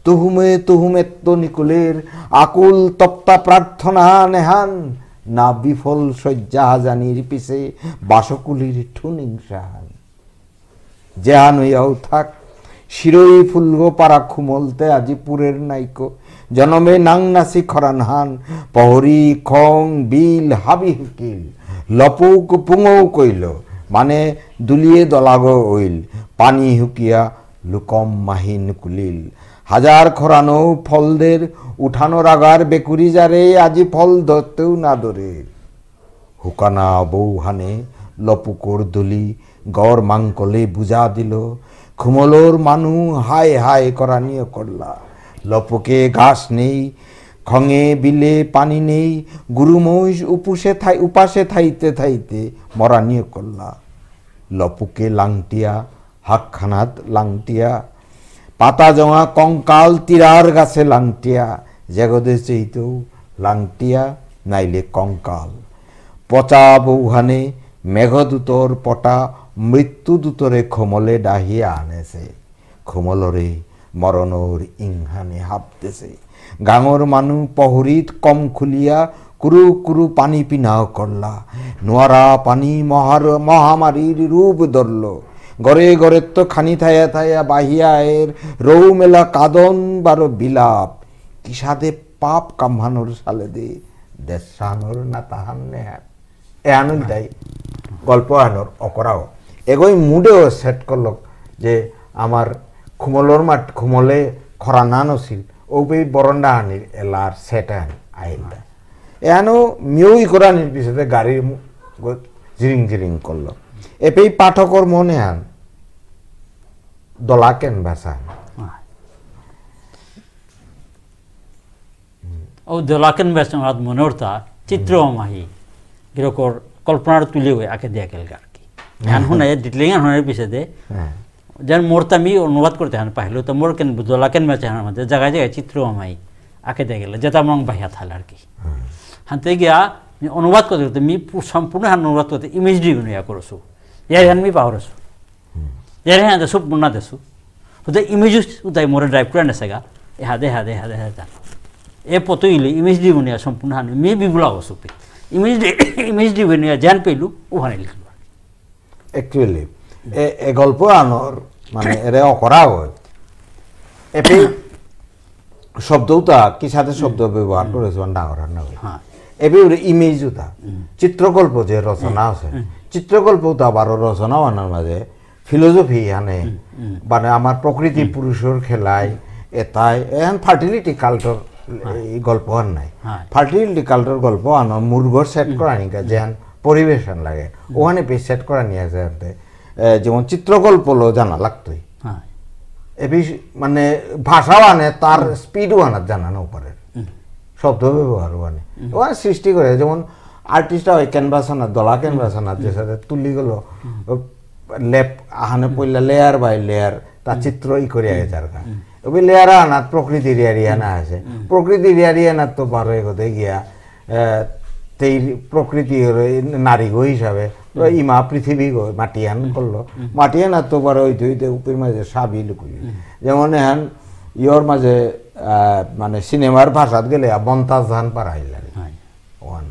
তুহুমে তুহুমেত্ত নিকুলের আকুল তপ্তা প্রার্থনা নেহান, না বিফল শয্যা হাজানির পিছে বাসকুলির ঠুনিংসাহান। যেহান হইয়াও থাক, শিরই ফুলগো পারা খুমলতে আজি পুরের নাইকো। জনমে নাং নাসি খরানহান, পহরি, খং, বিল, হাবি হুকিল। লপুক পুঙৌ কইল, মানে দুলিয়ে দলাগো অইল। পানি হুকিয়া লুকম মাহি নুকুলিল। হাজার খরানো ফলদের, উঠানো রাগার বেকুরি যারে, আজি ফল ধরতেও না ধরে। হুকানা বৌহানে লপুকর দুলি গড় মাংকলে বুজা দিল। খুমলর মানু হায় হায় করানিও করলা। লপুকে ঘাস নেই, খঙে বিলে পানি নেই, গুরু মহিষ উপুসে থাই-, উপাসে থাইতে থাইতে মরানিও করলা। লপুকে লাংটিয়া, হাকখানাত লাংটিয়া, পাতা জঙা কঙ্কাল তিরার গাছে লাংটিয়া, জেগদে চেইতেও লাংটিয়া নাইলে কঙ্কাল। পচা বৌহানে মেঘদূতর পটা মৃত্যুদূতরে খমলে ডাহিয়া আনেছে। খমলরে মরণর ইংহানে হাপ দেছে। গাঙর মানু পহরিত কম খুলিয়া কুরু কুরু পানি পিনাও করলা। নোয়ারা পানি মহার-, মহামারীর রূপ ধরল। গরে গরেত্ত খানি থায়া থায়া বাহিয়া এর রৌ মেলা কাদন বারো বিলাপ। কিসাদে পাপ কামহানর সালেদে দেশানর না তাহান নেহান। এহানই তাই গল্প আহানর অকরাও। এগই মুডেও সেট করলক যে আমার খুমলর মাট, খুমলে খরা না নছিল, ওপেই বরন্ডা হানির এলার সেট আহান আহিল দা। এহানো মিউই করানির পিছতে গাড়ির মু-, গো-, জিরিং জিরিং করল। এপেই পাঠকর মনে হান দলা ক্যানভাস আহান। ও দলা ক্যানভাস আমার মনে হতা চিত্র মাহি, গিরকর কল্পনার তুলে হয়ে আঁকে দিয়া গেল আর কি। এহান হুনাই, detailing এহান হুনাই পিছেদে। হ্যাঁ। যেন মোর তো আমি অনুবাদ করতে হান পাইলো, তো মোর কেন বুঝলা কেন মাঝে হান মাঝে জায়গায় জায়গায় চিত্র আমাই আঁকে দিয়ে গেলে, যেটা আমার বাহিয়া থাল আর কি। হ্যাঁ। হানতে গিয়া আমি অনুবাদ করতে করতে, আমি পু-, সম্পূর্ণ হান অনুবাদ করতে image দিয়ে গুনিয়া করছু। ইয়ার হান আমি পাহরছু। হুম। ইয়ার হান দেসু, পুনা দেসু। ওদের image উতাই মোরে drive করে নেসেগা। এ হাদে, হাদে, হাদে, হাদে। এ পত ইলে image দিয়ে গুনিয়া সম্পূর্ণ হান, আমি বিবুলা হসু পে। Image দিয়ে, image দিয়ে গুনিয়া জান পেলু, ওখানে লিখলু। Actually, এ, এ গল্প আনর, মানে, এরে অকরা হয়। এপি শব্দ উতা, কি সাথে শব্দ ব্যবহার করেছে, মানে, ডাঙর আর না হয়। হ্যাঁ। এপি ওরে image উতা, হুম। চিত্রকল্প যে রচনা হুম, আছে, হুম। চিত্রকল্প উতা আবার রচনা বানার মাঝে philosophy হানে, হুম, হুম। মানে, আমার প্রকৃতি হুম। পুরুষর খেলায়, হুম। এতাই, এখন fertility cultর হ্যাঁ। এই গল্প আর নাই। হ্যাঁ। Fertility cultর গল্প আনো, মুরগর set হুম। করানিকা, হুম। যেন পরিবেশন লাগে। হুম। ওখানে পে set করানি আছে আনতে। এ, যেমন চিত্রকল্প লো জানা লাগতই। হ্যাঁ। এ বিষ-, মানে, ভাষা মানে তার হুম। Speed ওয়ানার জানা না পারে। হুম। শব্দ ব্যবহার ওয়ানে। হুম। ওয়ান সৃষ্টি করে, যেমন artist হয় canvas আনা, দলা canvas আনা, হুম। যে সাথে তুলি গেল, হুম। ও লেপ আহানে হুম। পইলা layer by layer, তা হুম। চিত্র ই করে হুম। আগে যার গা। হুম। ওই layer আনা প্রকৃতির area হুম। না আছে। হুম। প্রকৃতির area না তো বারো এগোতে গিয়া, এ, তেই প্রকৃতি হলো এই নারী গো হিসাবে, তো হুম। ইমা পৃথিবী গো মাটিয়ান হুম। করলো। হুম। মাটিয়ান আর তো বারো হইতে হইতে উপর মাঝে সাবি লুকুই। হুম। যেমন এখন ইয়র মাঝে, আ, মানে সিনেমার ভাষাত গেলে আ, মন্তাজ জান পারা হইল আর কি। হয়। ওয়ান।